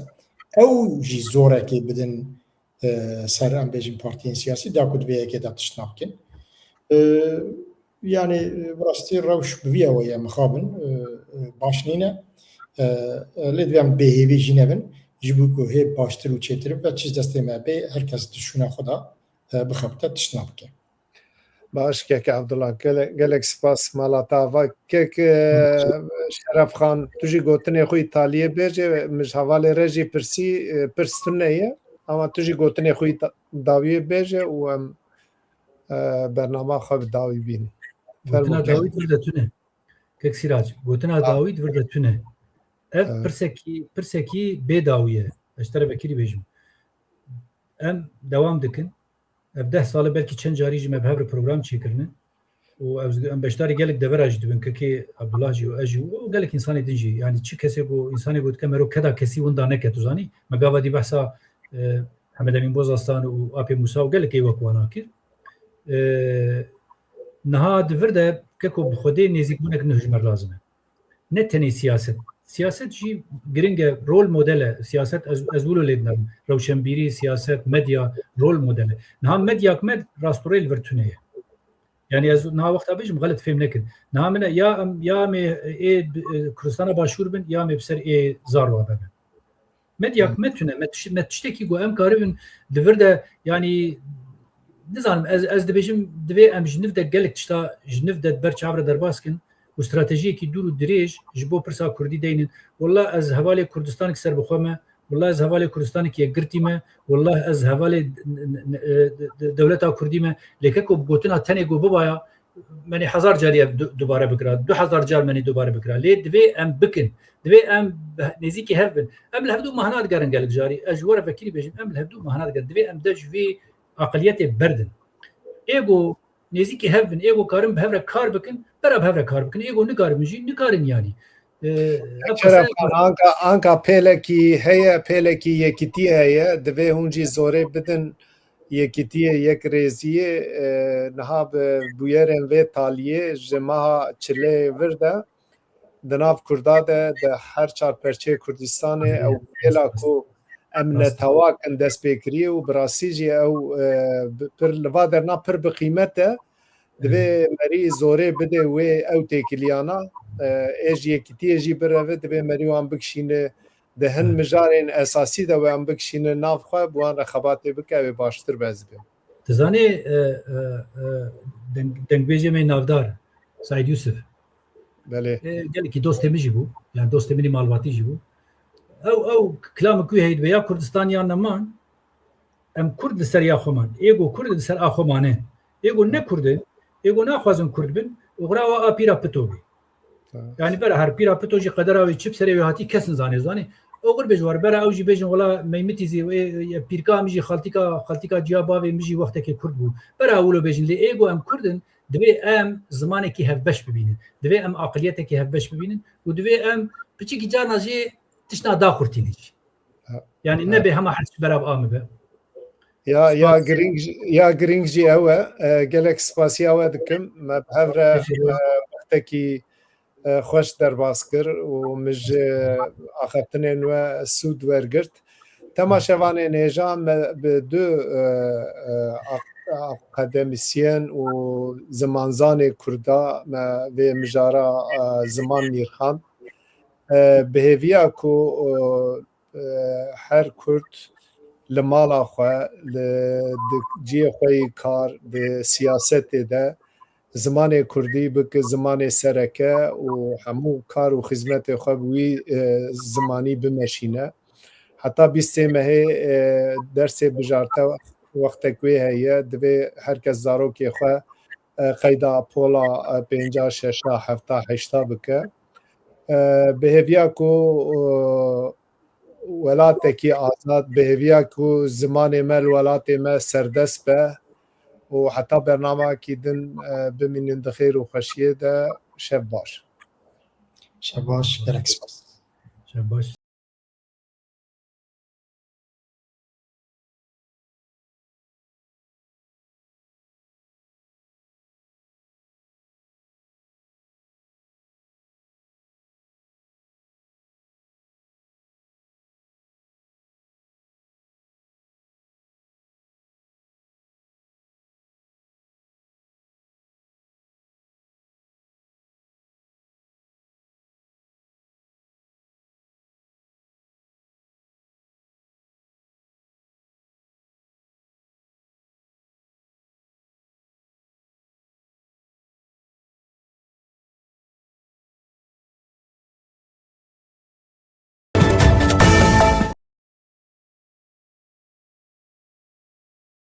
Ew jî zorekê bidin, e, ser, em bêjin, partiyên siyasî, da ku di vê yekê de tişt nakin. E, yanî, e, bi rastî rewş bi vî awayî ye mixabin, e, e, baş nîne. E, e, lê divê em bêhêvî jî nebin. Ji bo ku hê baştir û çêtir bibe, çi ji destê me bê, her kes di şûna xwe de, e, bixebite, tişt nabike. Baş, kek Abdullah, gele-, gelek spas mala te ava. Kek, e, Şeref Xan, tu jî gotinê xwe îtaliyê bêje, min ji hevalê re jî pirsî, e, pirs tune ye, ama tu jî gotinê xwe îta-, dawiyê bêje û em, e, bernama xwe bi dawî bînin. Fermo, Gotina kek. Dawî di vir de tune. Kek Sîrac, gotina Ha. dawî di vir de tune. Ev Evet. pirsekî, pirsekî bê dawî ye. Ez ji te re vekirî bêjim. Em dewam dikin. Ev deh sal e, belkî çend carî jî me bi hev re program çêkirine. Û ew, em beşdarî gelek devera jî dibin, kekê Abdullah jî û ez jî û gelek însanê din jî. Yanî çi kesê ku, însanê ku dike mero keda kesî winda neke, tu zanî. Me gava dî behsa, e, Hemed Emîn Bozaslan û Apê Mûsa û gelekê wek wana kir. E, niha di vir de keko bi xwedê nêzîkbûnek nuh ji me re lazim e. ne tenê siyaset. Siyaset jî giring e, rol model e. Siyaset ez, ez wilo lê dinarim. Rewşenbîrî, siyaset, medya, rol model e. Niha medyak me rastûrê li vir tune ye. Yani ez niha wexta bêjim, xelet fêm nekin. Niha min e, ya em, ya em ê ê, e, Kurdistana Başûr bin, ya em ê bi ser ê Zarwa bibin. Medyak me tune, me tiş-, me tiştekî ku em karibin di vir de, yani, nizanim, ez, ez dibêjim, divê em ji niv de gelek tişta ji niv de ber çav re derbas kin û stratejiyekî dûr û dirêj ji bo pirsa Kurdî deynin. Wela ez hevalê Kurdistanek serbixwe me, wela ez hevalê Kurdistanek yekgirtî me, wela ez hevalê n-, n-, n-, e, de-, dewleta Kurdî me. Lê keko bi gotina tenê ku bibaya, menê hezar carî ev du-, dubare bikira, du hezar car menê dubare bikira. Lê divê em bikin, divê em bi-, nêzîkî hev bin. Em li hevdû mahna digerin gelek carî. Ez ji we re vekirî bêjim, em li hevdû mahna digerin. Divê em de ji vê aqiliyetê berdin. Ê ku nêzîkî hev bin, ê ku karin bi hev re kar bikin, bera bi hev re kar bikin. Ê ku nikaribin jî, nikarin yanî. Ee, ev Şeref qese Xan, anka, anka pêlekî heye, pêlekî yekîtî heye. Divê hûn jî zorê bidin yekîtiyê, yekrêziyê. E, niha bi bûyerên vê taliyê ji meha çilê vir de di nav Kurda de, di her çar perçeyê Kurdistanê, ew pêla ku em Rast. netewak in dest pê kiriye û bi rastî jî ew, e, bi-, pir li va derna pir bi qîmet e. Divê merî zorê bide wê ew têkiliyana, e, ê ji yekîtiyê jî bireve, divê merî wan bikişîne di hin mijarên esasî de, wê em bikişîne nav xwe, bi wan re xebatê bike, ew ê baştir be ez dibêm. Dizanî, e, e, e, deng-, dengbêjê me navdar, Saîd Yûsif. Belê. E, gelekî dostê min jî bû, yani dostê min ê malbatî jî bû. Ew, ew kilamê ku heye dibe ya Kurdistan ya neman, em Kurd li ser ya xwe man. Ê ku Kurd li ser a xwe mane. Ê ku ne Kurd in, ê ku naxwazin Kurd bin, oxira wa a pîra pito bî. Evet. Yani bera her pîra pito jî qedera wê çi bi serê wê hatî kes nizane, zanî. Oxir bêj war, bera ew jî bêjin wela Meymitî zî, ê, ê, pîrka min jî xaltîka, xaltîka ciya bavê min jî wextekê Kurd bû. Bera wilo bêjin, lê ê ku em Kurd in, divê em zimanekî hevbeş bibînin. Divê em aqiliyetekî hevbeş bibînin û divê em piçekî carna jî tiştna daxurtînin jî. Ha. Yani Ha. nebe hema her tişt berav a mibe. Ya, ya Spas. Girîng jî, ya girîng jî ew e. E, gelek spasiya we dikim. Me bi hev re, Teşekkür ederim. e, wextekî, e, xweş derbas kir û min ji axaftinên we sûd wergirt. Temaşevanên hêja, me bi du, e, e, ak-, akademîsyen û zimanzanê Kurda me vê mijara, e, ziman nîrxand. E, bi hêviya ku, e, e, her Kurd li mala xwe, li, di cihê xwe yê kar, di siyasetê de zimanê Kurdî bike zimanê sereke û hemû kar û xizmetê xwe bi wî, e, zimanî bimeşîne. Heta bîstê mehê, e, dersê bijarte wextek wê heye, divê her kes zarokê xwe, e, qeyda pola, e, pênca, şeşa, hefta, heşta bike. E, bi hêviya ku, e, welatekî azad, bi hêviya ku zimanê me li welatê me serdest be û heta bernameyekî din, e, bimînin di xêr û xweşiyê de. Şev baş. Şev baş, gelek spas. Şev baş.